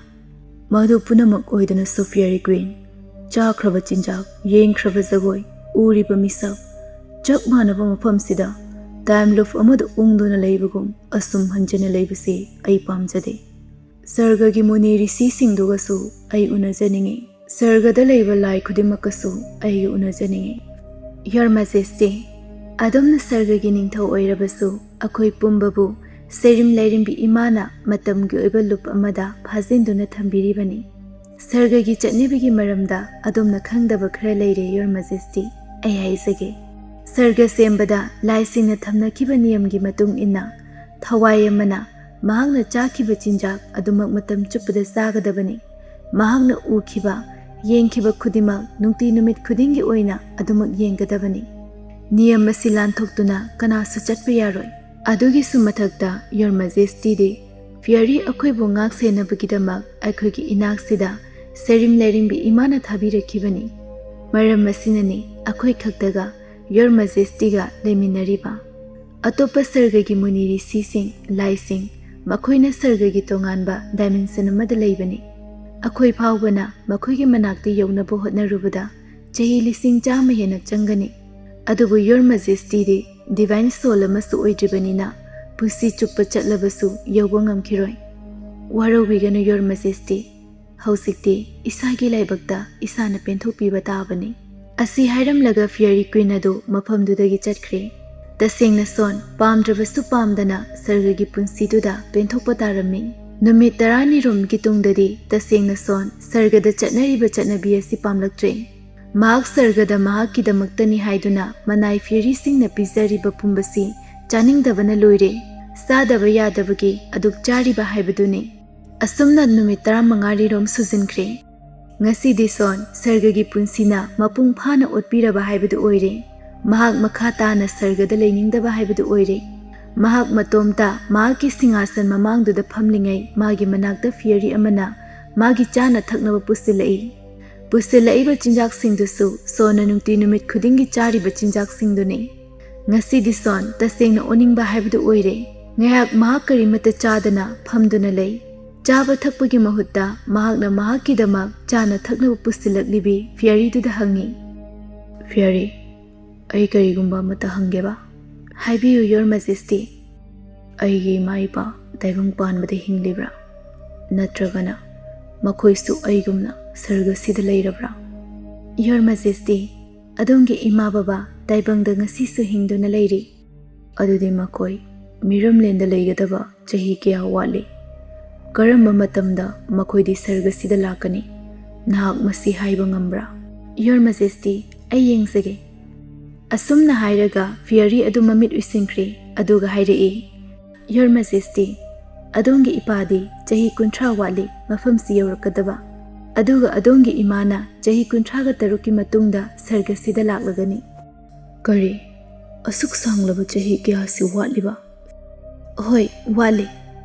"ꯃꯗꯨ ꯄꯨꯝꯅꯃꯛ ꯑꯣꯏꯗꯨꯅꯁꯨ, ꯐꯤꯌꯔꯤ ꯀ꯭ꯋꯤꯟ, ꯆꯥꯈ꯭ꯔꯕ ꯆꯤꯟꯖꯥꯛ, ꯌꯦꯡꯈ꯭ꯔꯕ ꯖꯒꯣꯏ, ꯎꯔꯤꯕ ꯃꯤꯁꯛ, ꯆꯞ ꯃꯥꯟꯅꯕ ꯃꯐꯝꯁꯤꯗ ꯇꯥꯏꯝ ꯂꯨꯞ ꯑꯃꯗ ꯎꯪꯗꯨꯅ ꯂꯩꯕꯒꯨꯝ ꯑꯁꯨꯝ ꯍꯟꯖꯅ ꯂꯩꯕꯁꯤ ꯑꯩ ꯄꯥꯝꯖꯗꯦ꯫ ꯁꯔꯒꯒꯤ ꯃꯨꯅꯤ ꯔꯤꯁꯤꯁꯤꯡꯗꯨꯒꯁꯨ ꯑꯩ ꯎꯅꯖꯅꯤꯡꯏ꯫ ꯁꯔꯒꯗ ꯂꯩꯕ ꯂꯥꯏ ꯈꯨꯗꯤꯡꯃꯛꯀꯁꯨ ꯑꯩ ꯎꯅꯖꯅꯤꯡꯏ꯫" "Your Majesty, ꯑꯗꯣꯝꯅ ꯁꯔꯒꯒꯤ ꯅꯤꯡꯊꯧ ꯑꯣꯏꯔꯕꯁꯨ ꯑꯩꯈꯣꯏ ꯄꯨꯝꯕꯕꯨ ꯁꯩꯔꯤꯝ ꯂꯩꯔꯤꯝꯕꯤ ꯏꯃꯥꯅ ꯃꯇꯝꯒꯤ ꯑꯣꯏꯕ ꯂꯨꯞ ꯑꯃꯗ ꯐꯥꯖꯤꯟꯗꯨꯅ ꯊꯝꯕꯤꯔꯤꯕꯅꯤ꯫ ꯁꯔꯒꯒꯤ ꯆꯠꯅꯕꯤꯒꯤ ꯃꯔꯝꯗ ꯑꯗꯣꯝꯅ ꯈꯪꯗꯕ ꯈꯔ ꯂꯩꯔꯦ, Your Majesty꯫ ꯑꯩ ꯍꯥꯏꯖꯒꯦ꯫ ꯁꯔꯒ ꯁꯦꯝꯕꯗ ꯂꯥꯏꯁꯤꯡꯅ ꯊꯝꯅꯈꯤꯕ ꯅꯤꯌꯝꯒꯤ ꯃꯇꯨꯡ ꯏꯟꯅ ꯊꯋꯥꯏ ꯑꯃꯅ ꯃꯍꯥꯛꯅ ꯆꯥꯈꯤꯕ ꯆꯤꯟꯖꯥꯛ ꯑꯗꯨꯃꯛ ꯃꯇꯝ ꯆꯨꯞꯄꯗ ꯆꯥꯒꯗꯕꯅꯤ꯫ ꯃꯍꯥꯛꯅ ꯎꯈꯤꯕ, ꯌꯦꯡꯈꯤꯕ ꯈꯨꯗꯤꯡꯃꯛ ꯅꯨꯡꯇꯤ ꯅꯨꯃꯤꯠ ꯈꯨꯗꯤꯡꯒꯤ ꯑꯣꯏꯅ ꯑꯗꯨꯃꯛ ꯌꯦꯡꯒꯗꯕꯅꯤ꯫ ꯅꯤꯌꯝ ꯑꯁꯤ ꯂꯥꯟꯊꯣꯛꯇꯨꯅ ꯀꯅꯥꯁꯨ ꯆꯠꯄ ꯌꯥꯔꯣꯏ꯫ ꯑꯗꯨꯒꯤꯁꯨ ꯃꯊꯛꯇ, Your Majestyꯗꯤ ꯐꯤꯌꯔꯤ ꯑꯩꯈꯣꯏꯕꯨ ꯉꯥꯛ ꯁꯦꯟꯅꯕꯒꯤꯗꯃꯛ ꯑꯩꯈꯣꯏꯒꯤ ꯏꯅꯥꯛꯁꯤꯗ ꯁꯦꯔꯤꯝ ꯂꯦꯔꯤꯝꯕꯤ ꯏꯃꯥꯅ ꯊꯥꯕꯤꯔꯛꯈꯤꯕꯅꯤ꯫ ꯃꯔꯝ ꯑꯁꯤꯅꯅꯤ ꯑꯩꯈꯣꯏ ꯈꯛꯇꯒ Your Majestyꯒ ꯂꯩꯃꯤꯟꯅꯔꯤꯕ꯫ ꯑꯇꯣꯞꯄ ꯁꯔꯒꯒꯤ ꯃꯨꯅꯤ ꯔꯤꯁꯤꯁꯤꯡ, ꯂꯥꯏꯁꯤꯡ, ꯃꯈꯣꯏꯅ ꯁꯔꯒꯒꯤ ꯇꯣꯉꯥꯟꯕ dimension ꯑꯃꯗ ꯂꯩꯕꯅꯤ꯫ ꯑꯩꯈꯣꯏ ꯐꯥꯎꯕꯅ ꯃꯈꯣꯏꯒꯤ ꯃꯅꯥꯛꯇ ꯌꯧꯅꯕ ꯍꯣꯠꯅꯔꯨꯕꯗ ꯆꯍꯤ ꯂꯤꯁꯤꯡ ꯆꯥꯝꯃ ꯍꯦꯟꯅ ꯆꯪꯒꯅꯤ꯫ ꯑꯗꯨꯕꯨ Your Majestyꯗꯤ divine soul ꯑꯃꯁꯨ ꯑꯣꯏꯗ꯭ꯔꯤꯕꯅꯤꯅ ꯄꯨꯟꯁꯤ ꯆꯨꯞꯄ ꯆꯠꯂꯕꯁꯨ ꯌꯧꯕ ꯉꯝꯈꯤꯔꯣꯏ꯫ ꯋꯥꯔꯧꯕꯤꯒꯅꯨ Your Majesty꯫ ꯍꯧꯖꯤꯛꯇꯤ ꯏꯁꯥꯒꯤ ꯂꯥꯏꯕꯛꯇ ꯏꯁꯥꯅ ꯄꯦꯟꯊꯣꯛꯄꯤꯕ ꯇꯥꯕꯅꯤ꯫ ꯑꯁꯤ ꯍꯥꯏꯔꯝꯂꯒ Fairy Queen ꯑꯗꯨ ꯃꯐꯝꯗꯨꯗꯒꯤ ꯆꯠꯈ꯭ꯔꯦ꯫ ꯇꯁꯦꯡꯅ ꯁꯣꯟ ꯄꯥꯝꯗ꯭ꯔꯕꯁꯨ ꯄꯥꯝꯗꯅ ꯁꯔꯒꯒꯤ ꯄꯨꯟꯁꯤꯗꯨꯗ ꯄꯦꯟꯊꯣꯛꯄ ꯇꯥꯔꯝꯃꯤ꯫ ꯅꯨꯃꯤꯠ ꯇꯔꯥꯅꯤꯔꯣꯝꯒꯤ ꯇꯨꯡꯗꯗꯤ ꯇꯁꯦꯡꯅ ꯁꯣꯟ ꯁꯔꯒꯗ ꯆꯠꯅꯔꯤꯕ ꯆꯠꯅꯕꯤ ꯑꯁꯤ ꯄꯥꯝꯂꯛꯇ꯭ꯔꯦ꯫ ꯃꯍꯥꯛ ꯁꯔꯒꯗ ꯃꯍꯥꯛꯀꯤꯗꯃꯛꯇꯅꯤ ꯍꯥꯏꯗꯨꯅ ꯃꯅꯥꯏ fairyꯁꯤꯡꯅ ꯄꯤꯖꯔꯤꯕ ꯄꯨꯝꯕꯁꯤ ꯆꯥꯅꯤꯡꯗꯕꯅ ꯂꯣꯏꯔꯦ꯫ ꯆꯥꯗꯕ ꯌꯥꯗꯕꯒꯤ ꯑꯗꯨꯛ ꯆꯥꯔꯤꯕ ꯍꯥꯏꯕꯗꯨꯅꯤ꯫ ꯑꯁꯨꯝꯅ ꯅꯨꯃꯤꯠ ꯇꯔꯥꯃꯉꯥꯔꯤꯔꯣꯝ ꯁꯨꯖꯤꯟꯈ꯭ꯔꯦ꯫ ꯉꯁꯤꯗꯤ ꯁꯣꯟ ꯁꯔꯒꯒꯤ ꯄꯨꯟꯁꯤꯅ ꯃꯄꯨꯡ ꯐꯥꯅ ꯑꯣꯠꯄꯤꯔꯕ ꯍꯥꯏꯕꯗꯨ ꯑꯣꯏꯔꯦ꯫ ꯃꯍꯥꯛ ꯃꯈꯥ ꯇꯥꯅ ꯁꯔꯒꯗ ꯂꯩꯅꯤꯡꯗꯕ ꯍꯥꯏꯕꯗꯨ ꯑꯣꯏꯔꯦ꯫ ꯃꯍꯥꯛ ꯃꯇꯣꯝꯇ ꯃꯍꯥꯛꯀꯤ ꯁꯤꯡꯍꯥꯁꯟ ꯃꯃꯥꯡꯗꯨꯗ ꯐꯝꯂꯤꯉꯩ ꯃꯥꯒꯤ ꯃꯅꯥꯛꯇ fairy ꯑꯃꯅ ꯃꯥꯒꯤ ꯆꯥꯅ ꯊꯛꯅꯕ ꯄꯨꯁꯤꯜꯂꯛꯏ꯫ ꯄꯨꯁꯤꯜꯂꯛꯏꯕ ꯆꯤꯟꯖꯥꯛꯁꯤꯡꯗꯨꯁꯨ ꯁꯣꯟꯅ ꯅꯨꯡꯇꯤ ꯅꯨꯃꯤꯠ ꯈꯨꯗꯤꯡꯒꯤ ꯆꯥꯔꯤꯕ ꯆꯤꯟꯖꯥꯛꯁꯤꯡꯗꯨꯅꯤ꯫ ꯉꯁꯤꯗꯤ ꯁꯣꯟ ꯇꯁꯦꯡꯅ ꯑꯣꯅꯤꯡꯕ ꯍꯥꯏꯕꯗꯨ ꯑꯣꯏꯔꯦ꯫ ꯉꯥꯏꯍꯥꯛ ꯃꯍꯥꯛ ꯀꯔꯤꯃꯠꯇ ꯆꯥꯗꯅ ꯐꯝꯗꯨꯅ ꯂꯩ꯫ ꯆꯥꯕ ꯊꯛꯄꯒꯤ ꯃꯍꯨꯠꯇ ꯃꯍꯥꯛꯅ ꯃꯍꯥꯛꯀꯤꯗꯃꯛ ꯆꯥꯅ ꯊꯛꯅꯕ ꯄꯨꯁꯤꯜꯂꯛꯂꯤꯕꯤ fairyꯗꯨꯗ ꯍꯪꯉꯤ꯫ Fairy, ꯑꯩ ꯀꯔꯤꯒꯨꯝꯕ ꯑꯃꯠꯇ ꯍꯪꯒꯦꯕ? ꯍꯥꯏꯕꯤꯌꯨ Your Majesty꯫ ꯑꯩꯒꯤ ꯏꯃꯥ ꯏꯄꯥ ꯇꯥꯏꯕꯪ ꯄꯥꯟꯕꯗ ꯍꯤꯡꯂꯤꯕ꯭ꯔꯥ? ꯅꯠꯇ꯭ꯔꯒꯅ ꯃꯈꯣꯏꯁꯨ ꯑꯩꯒꯨꯝꯅ ꯁꯔꯒꯁꯤꯗ ꯂꯩꯔꯕ꯭ꯔꯥ? Your Majesty, ꯑꯗꯣꯝꯒꯤ ꯏꯃꯥ ꯕꯕꯥ ꯇꯥꯏꯕꯪꯗ ꯉꯁꯤꯁꯨ ꯍꯤꯡꯗꯨꯅ ꯂꯩꯔꯤ꯫ ꯑꯗꯨꯗꯤ ꯃꯈꯣꯏ ꯃꯤꯔꯝꯂꯦꯟꯗ ꯂꯩꯒꯗꯕ ꯆꯍꯤ ꯀꯌꯥ ꯋꯥꯠꯂꯤ? ꯀꯔꯝꯕ ꯃꯇꯝꯗ ꯃꯈꯣꯏꯗꯤ ꯁꯔꯒꯁꯤꯗ ꯂꯥꯛꯀꯅꯤ? ꯅꯍꯥꯛ ꯃꯁꯤ ꯍꯥꯏꯕ ꯉꯝꯕ꯭ꯔꯥ? Your Majesty, ꯑꯩ ꯌꯦꯡꯖꯒꯦ꯫ ꯑꯁꯨꯝꯅ ꯍꯥꯏꯔꯒ fairy ꯑꯗꯨ ꯃꯃꯤꯠ ꯎꯏꯁꯤꯟꯈ꯭ꯔꯦ, ꯑꯗꯨꯒ ꯍꯥꯏꯔꯛꯏ, Your Majesty, ꯑꯗꯣꯝꯒꯤ ꯏꯄꯥꯗꯤ ꯆꯍꯤ ꯀꯨꯟꯊ꯭ꯔꯥ ꯋꯥꯠꯂꯤ ꯃꯐꯝꯁꯤ ꯌꯧꯔꯛꯀꯗꯕ, ꯑꯗꯨꯒ ꯑꯗꯣꯝꯒꯤ ꯏꯃꯥꯅ ꯆꯍꯤ ꯀꯨꯟꯊ꯭ꯔꯥꯒ ꯇꯔꯨꯛꯀꯤ ꯃꯇꯨꯡꯗ ꯁꯔꯒꯁꯤꯗ ꯂꯥꯛꯂꯒꯅꯤ꯫ ꯀꯔꯤ? ꯑꯁꯨꯛ ꯁꯥꯡꯂꯕ ꯆꯍꯤ ꯀꯌꯥꯁꯤ ꯋꯥꯠꯂꯤꯕ? ꯍꯣꯏ, ꯋꯥꯠꯂꯤ꯫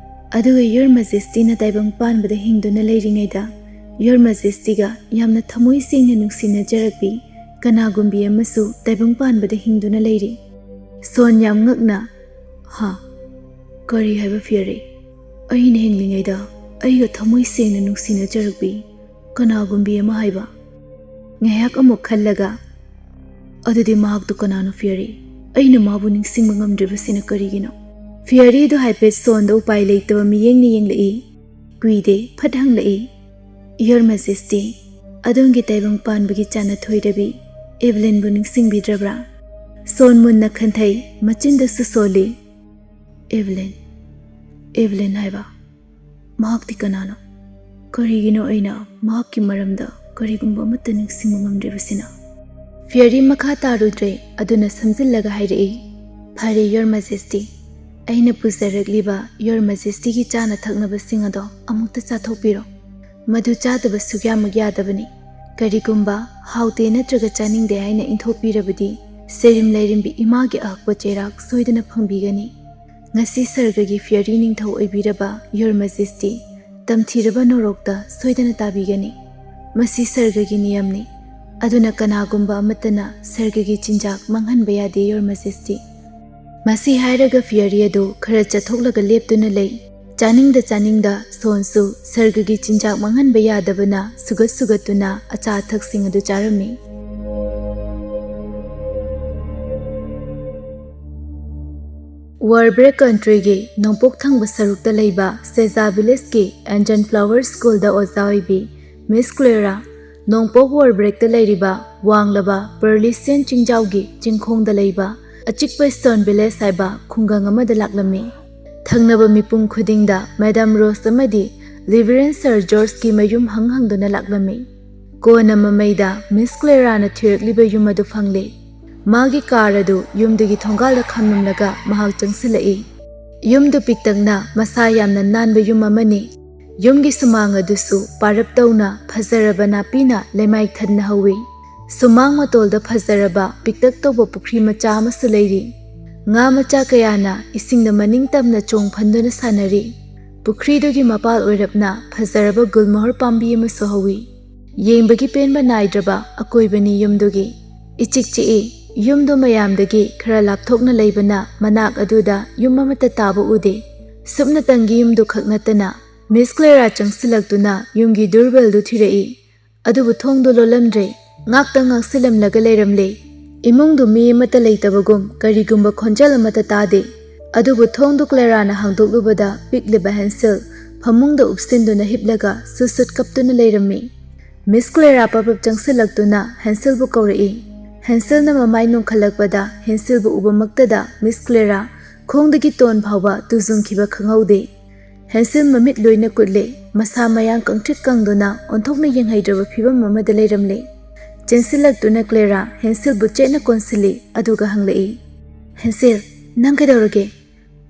ꯑꯗꯨꯒ Your Majestyꯅ ꯇꯥꯏꯕꯪ ꯄꯥꯟꯕꯗ ꯍꯤꯡꯗꯨꯅ ꯂꯩꯔꯤꯉꯩꯗ Your Majestyꯒ ꯌꯥꯝꯅ ꯊꯃꯣꯏ ꯁꯦꯡꯅ ꯅꯨꯡꯁꯤꯅꯖꯔꯛꯄꯤ ꯀꯅꯥꯒꯨꯝꯕꯤ ꯑꯃꯁꯨ ꯇꯥꯏꯕꯪ ꯄꯥꯟꯕꯗ ꯍꯤꯡꯗꯨꯅ ꯂꯩꯔꯤ꯫ ꯁꯣꯟ ꯌꯥꯝ ꯉꯛꯅ, "ꯍꯥ? ꯀꯔꯤ ꯍꯥꯏꯕ ꯐꯤꯌꯔꯤ? ꯑꯩꯅ ꯍꯤꯡꯂꯤꯉꯩꯗ ꯑꯩꯒ ꯊꯃꯣꯏ ꯁꯦꯡꯅ ꯅꯨꯡꯁꯤꯅꯖꯔꯛꯄꯤ ꯀꯅꯥꯒꯨꯝꯕꯤ ꯑꯃ ꯍꯥꯏꯕ?" ꯉꯥꯏꯍꯥꯛ ꯑꯃꯨꯛ ꯈꯜꯂꯒ, "ꯑꯗꯨꯗꯤ ꯃꯍꯥꯛꯇꯨ ꯀꯅꯥꯅꯣ ꯐꯤꯌꯔꯤ? ꯑꯩꯅ ꯃꯥꯕꯨ ꯅꯤꯡꯁꯤꯡꯕ ꯉꯝꯗ꯭ꯔꯤꯕꯁꯤꯅ ꯀꯔꯤꯒꯤꯅꯣ?" ꯐꯤꯌꯔꯤꯗꯨ ꯍꯥꯏꯐꯦꯠ ꯁꯣꯟꯗ ꯎꯄꯥꯏ ꯂꯩꯇꯕ ꯃꯤꯠꯌꯦꯡꯅ ꯌꯦꯡꯂꯛꯏ꯫ ꯀꯨꯏꯗꯦ, ꯐꯠ ꯍꯪꯂꯛꯏ, "Your Majesty, ꯑꯗꯣꯝꯒꯤ ꯇꯥꯏꯕꯪ ꯄꯥꯟꯕꯒꯤ ꯆꯥꯅ ꯊꯣꯏꯔꯕꯤ ꯏꯚꯂꯤꯟꯕꯨ ꯅꯤꯡꯁꯤꯡꯕꯤꯗ꯭ꯔꯕ꯭ꯔꯥ?" ꯁꯣꯟ ꯃꯨꯟꯅ ꯈꯟꯊꯩ, ꯃꯆꯤꯟꯗꯁꯨ ꯁꯣꯜꯂꯤ꯫ "ꯏꯚꯂꯤꯟ, ꯏꯚꯂꯤꯟ ꯍꯥꯏꯕ? ꯃꯍꯥꯛꯇꯤ ꯀꯅꯥꯅꯣ? ꯀꯔꯤꯒꯤꯅꯣ ꯑꯩꯅ ꯃꯍꯥꯛꯀꯤ ꯃꯔꯝꯗ ꯀꯔꯤꯒꯨꯝꯕ ꯑꯃꯠꯇ ꯅꯤꯡꯁꯤꯡꯕ ꯉꯝꯗ꯭ꯔꯤꯕꯁꯤꯅ?" ꯐꯤꯌꯔꯤ ꯃꯈꯥ ꯇꯥꯔꯨꯗ꯭ꯔꯦ, ꯑꯗꯨꯅ ꯁꯝꯖꯤꯜꯂꯒ ꯍꯥꯏꯔꯛꯏ, "ꯐꯔꯦ, Your Majesty, ꯑꯩꯅ ꯄꯨꯖꯔꯛꯂꯤꯕ Your Majestyꯒꯤ ꯆꯥꯅ ꯊꯛꯅꯕꯁꯤꯡ ꯑꯗꯣ ꯑꯃꯨꯛꯇ ꯆꯥꯊꯣꯛꯄꯤꯔꯣ꯫ ꯃꯗꯨ ꯆꯥꯗꯕ ꯁꯨꯛꯌꯥꯃꯛ ꯌꯥꯗꯕꯅꯤ꯫ ꯀꯔꯤꯒꯨꯝꯕ ꯍꯥꯎꯇꯦ ꯅꯠꯇ꯭ꯔꯒ ꯆꯥꯅꯤꯡꯗꯦ ꯍꯥꯏꯅ ꯏꯟꯊꯣꯛꯄꯤꯔꯕꯗꯤ, ꯁꯦꯔꯤꯝ ꯂꯩꯔꯤꯝꯕꯤ ꯏꯃꯥꯒꯤ ꯑꯍꯛꯄ ꯆꯩꯔꯥꯛ ꯁꯣꯏꯗꯅ ꯐꯪꯕꯤꯒꯅꯤ꯫ ꯉꯁꯤ ꯁꯔꯒꯒꯤ ꯐꯤꯌꯔꯤ ꯅꯤꯡꯊꯧ ꯑꯣꯏꯕꯤꯔꯕ Your Majesty, ꯇꯝꯊꯤꯔꯕ ꯅꯣꯔꯣꯛꯇ ꯁꯣꯏꯗꯅ ꯇꯥꯕꯤꯒꯅꯤ꯫ ꯃꯁꯤ ꯁꯔꯒꯒꯤ ꯅꯤꯌꯝꯅꯤ, ꯑꯗꯨꯅ ꯀꯅꯥꯒꯨꯝꯕ ꯑꯃꯠꯇꯅ ꯁꯔꯒꯒꯤ ꯆꯤꯟꯖꯥꯛ ꯃꯥꯡꯍꯟꯕ ꯌꯥꯗꯦ, Your Majesty꯫" ꯃꯁꯤ ꯍꯥꯏꯔꯒ ꯐꯤꯌꯔꯤ ꯑꯗꯨ ꯈꯔ ꯆꯠꯊꯣꯛꯂꯒ ꯂꯦꯞꯇꯨꯅ ꯂꯩ꯫ ꯆꯥꯅꯤꯡꯗ ꯆꯥꯅꯤꯡꯗ ꯁꯣꯟꯁꯨ ꯁꯔꯒꯒꯤ ꯆꯤꯟꯖꯥꯛ ꯃꯥꯡꯍꯟꯕ ꯌꯥꯗꯕꯅ ꯁꯨꯒꯠ ꯁꯨꯒꯠꯇꯨꯅ ꯑꯆꯥ ꯑꯊꯛꯁꯤꯡ ꯑꯗꯨ ꯆꯥꯔꯝꯃꯤ꯫ ꯋꯥꯔꯕ꯭ꯔꯦꯛ ꯀꯟꯇ꯭ꯔꯤꯒꯤ ꯅꯣꯡꯄꯣꯛ ꯊꯪꯕ ꯁꯔꯨꯛꯇ ꯂꯩꯕ ꯁꯦꯖꯥ ꯚꯤꯂꯦꯖꯀꯤ ꯑꯦꯟꯖꯟ ꯐ꯭ꯂꯥꯋꯔ ꯁ꯭ꯀꯨꯜꯗ ꯑꯣꯖꯥ ꯑꯣꯏꯕꯤ ꯃꯤꯁ ꯀ꯭ꯂꯦꯔꯥ, ꯅꯣꯡꯄꯣꯛ ꯋꯥꯔꯕ꯭ꯔꯦꯛꯇ ꯂꯩꯔꯤꯕ ꯋꯥꯡꯂꯕ ꯄꯔꯂꯤꯁꯤꯌꯟ ꯆꯤꯡꯖꯥꯎꯒꯤ ꯆꯤꯡꯈꯣꯡꯗ ꯂꯩꯕ ꯑꯆꯤꯛꯄ ꯁ꯭ꯇꯣꯟ ꯚꯤꯂꯦꯖ ꯍꯥꯏꯕ ꯈꯨꯡꯒꯪ ꯑꯃꯗ ꯂꯥꯛꯂꯝꯃꯤ꯫ ꯊꯪꯅꯕ ꯃꯤꯄꯨꯝ ꯈꯨꯗꯤꯡꯗ ꯃꯦꯗꯥꯝ ꯔꯣꯁ ꯑꯃꯗꯤ ꯔꯤꯚꯔꯦꯟ ꯁꯔ ꯖꯣꯔꯖꯀꯤ ꯃꯌꯨꯝ ꯍꯪ ꯍꯪꯗꯨꯅ ꯂꯥꯛꯂꯝꯃꯤ꯫ ꯀꯣꯟꯅ ꯃꯃꯩꯗ ꯃꯤꯁ ꯀ꯭ꯂꯦꯔꯥꯅ ꯊꯤꯔꯛꯂꯤꯕ ꯌꯨꯝ ꯑꯗꯨ ꯐꯪꯂꯦ꯫ ꯃꯥꯒꯤ ꯀꯥꯔ ꯑꯗꯨ ꯌꯨꯝꯗꯨꯒꯤ ꯊꯣꯡꯒꯥꯜꯗ ꯈꯥꯝꯂꯝꯂꯒ ꯃꯍꯥꯛ ꯆꯪꯁꯤꯜꯂꯛꯏ꯫ ꯌꯨꯝꯗꯨ ꯄꯤꯛꯇꯛꯅ ꯃꯁꯥ ꯌꯥꯝꯅ ꯅꯥꯟꯕ ꯌꯨꯝ ꯑꯃꯅꯤ꯫ ꯌꯨꯝꯒꯤ ꯁꯨꯃꯥꯡ ꯑꯗꯨꯁꯨ ꯄꯥꯔꯞ ꯇꯧꯅ ꯐꯖꯔꯕ ꯅꯥꯄꯤꯅ ꯂꯩꯃꯥꯏ ꯊꯟꯅ ꯍꯧꯏ꯫ ꯁꯨꯃꯥꯡ ꯃꯇꯣꯜꯗ ꯐꯖꯔꯕ ꯄꯤꯛꯇꯛ ꯇꯧꯕ ꯄꯨꯈ꯭ꯔꯤ ꯃꯆꯥ ꯑꯃꯁꯨ ꯂꯩꯔꯤ꯫ ꯉꯥ ꯃꯆꯥ ꯀꯌꯥꯅ ꯏꯁꯤꯡꯗ ꯃꯅꯤꯡ ꯇꯝꯅ ꯆꯣꯡ ꯐꯟꯗꯨꯅ ꯁꯥꯟꯅꯔꯤ꯫ ꯄꯨꯈ꯭ꯔꯤꯗꯨꯒꯤ ꯃꯄꯥꯜ ꯑꯣꯏꯔꯞꯅ ꯐꯖꯔꯕ ꯒꯨꯜꯃꯣꯍꯔ ꯄꯥꯝꯕꯤ ꯑꯃꯁꯨ ꯍꯧꯏ꯫ ꯌꯦꯡꯕꯒꯤ ꯄꯦꯟꯕ ꯅꯥꯏꯗ꯭ꯔꯕ ꯑꯀꯣꯏꯕꯅꯤ ꯌꯨꯝꯗꯨꯒꯤ꯫ ꯏꯆꯤꯛ ꯆꯤꯛꯏ꯫ ꯌꯨꯝꯗꯨ ꯃꯌꯥꯝꯗꯒꯤ ꯈꯔ ꯂꯥꯞꯊꯣꯛꯅ ꯂꯩꯕꯅ ꯃꯅꯥꯛ ꯑꯗꯨꯗ ꯌꯨꯝ ꯑꯃꯠꯇ ꯇꯥꯕ ꯎꯗꯦ꯫ ꯁꯨꯞꯅꯇꯪꯒꯤ ꯌꯨꯝꯗꯨ ꯈꯛ ꯅꯠꯇꯅ ꯃꯤꯁ ꯀ꯭ꯂꯦꯔꯥ ꯆꯪꯁꯤꯜꯂꯛꯇꯨꯅ ꯌꯨꯝꯒꯤ ꯗꯨꯔꯕꯦꯜꯗꯨ ꯊꯤꯔꯛꯏ꯫ ꯑꯗꯨꯕꯨ ꯊꯣꯡꯗꯨ ꯂꯣꯜꯂꯝꯗ꯭ꯔꯦ꯫ ꯉꯥꯛꯇꯪ ꯉꯥꯛꯁꯤꯜꯂꯝꯂꯒ ꯂꯩꯔꯝꯂꯦ꯫ ꯏꯃꯨꯡꯗꯨ ꯃꯤ ꯑꯃꯠꯇ ꯂꯩꯇꯕꯒꯨꯝ ꯀꯔꯤꯒꯨꯝꯕ ꯈꯣꯟꯖꯦꯜ ꯑꯃꯠꯇ ꯇꯥꯗꯦ꯫ ꯑꯗꯨꯕꯨ ꯊꯣꯡꯗꯨ ꯀ꯭ꯂꯦꯔꯥꯅ ꯍꯥꯡꯗꯣꯛꯂꯨꯕꯗ ꯄꯤꯛꯂꯤꯕ ꯍꯦꯟꯁꯦꯜ ꯐꯃꯨꯡꯗ ꯎꯞꯁꯤꯟꯗꯨꯅ ꯍꯤꯞꯂꯒ ꯁꯨꯠ ꯁꯨꯠ ꯀꯞꯇꯨꯅ ꯂꯩꯔꯝꯃꯤ꯫ ꯃꯤꯁ ꯀ꯭ꯂꯦꯔꯥ ꯄꯞ ꯄꯞ ꯆꯪꯁꯤꯜꯂꯛꯇꯨꯅ ꯍꯦꯟꯁꯦꯜꯕꯨ ꯀꯧꯔꯛꯏ꯫ ꯍꯦꯟꯁꯦꯜꯅ ꯃꯃꯥꯏ ꯅꯣꯡꯈꯠꯂꯛꯄꯗ ꯍꯦꯟꯁꯦꯜꯕꯨ ꯎꯕꯃꯛꯇꯗ ꯃꯤꯁ ꯀ꯭ꯂꯦꯔꯥ ꯈꯣꯡꯗꯒꯤ ꯇꯣꯟ ꯐꯥꯎꯕ ꯇꯨꯖꯨꯡꯈꯤꯕ ꯈꯪꯍꯧꯗꯦ꯫ ꯍꯦꯟꯁꯦꯜ ꯃꯃꯤꯠ ꯂꯣꯏꯅ ꯀꯨꯠꯂꯦ꯫ ꯃꯁꯥ ꯃꯌꯥꯡ ꯀꯪꯇ꯭ꯔꯤꯛ ꯀꯪꯗꯨꯅ ꯑꯣꯟꯊꯣꯛꯅ ꯌꯦꯡꯍꯩꯗ꯭ꯔꯕ ꯐꯤꯕꯝ ꯑꯃꯗ ꯂꯩꯔꯝꯂꯦ꯫ ꯆꯦꯟꯁꯤꯜꯂꯛꯇꯨꯅ ꯀ꯭ꯂꯦꯔꯥ ꯍꯦꯟꯁꯦꯜꯕꯨ ꯆꯦꯠꯅ ꯀꯣꯟꯁꯤꯜꯂꯤ, ꯑꯗꯨꯒ ꯍꯪꯂꯛꯏ, "ꯍꯦꯟꯁꯦꯜ, ꯅꯪ ꯀꯩꯗꯧꯔꯒꯦ?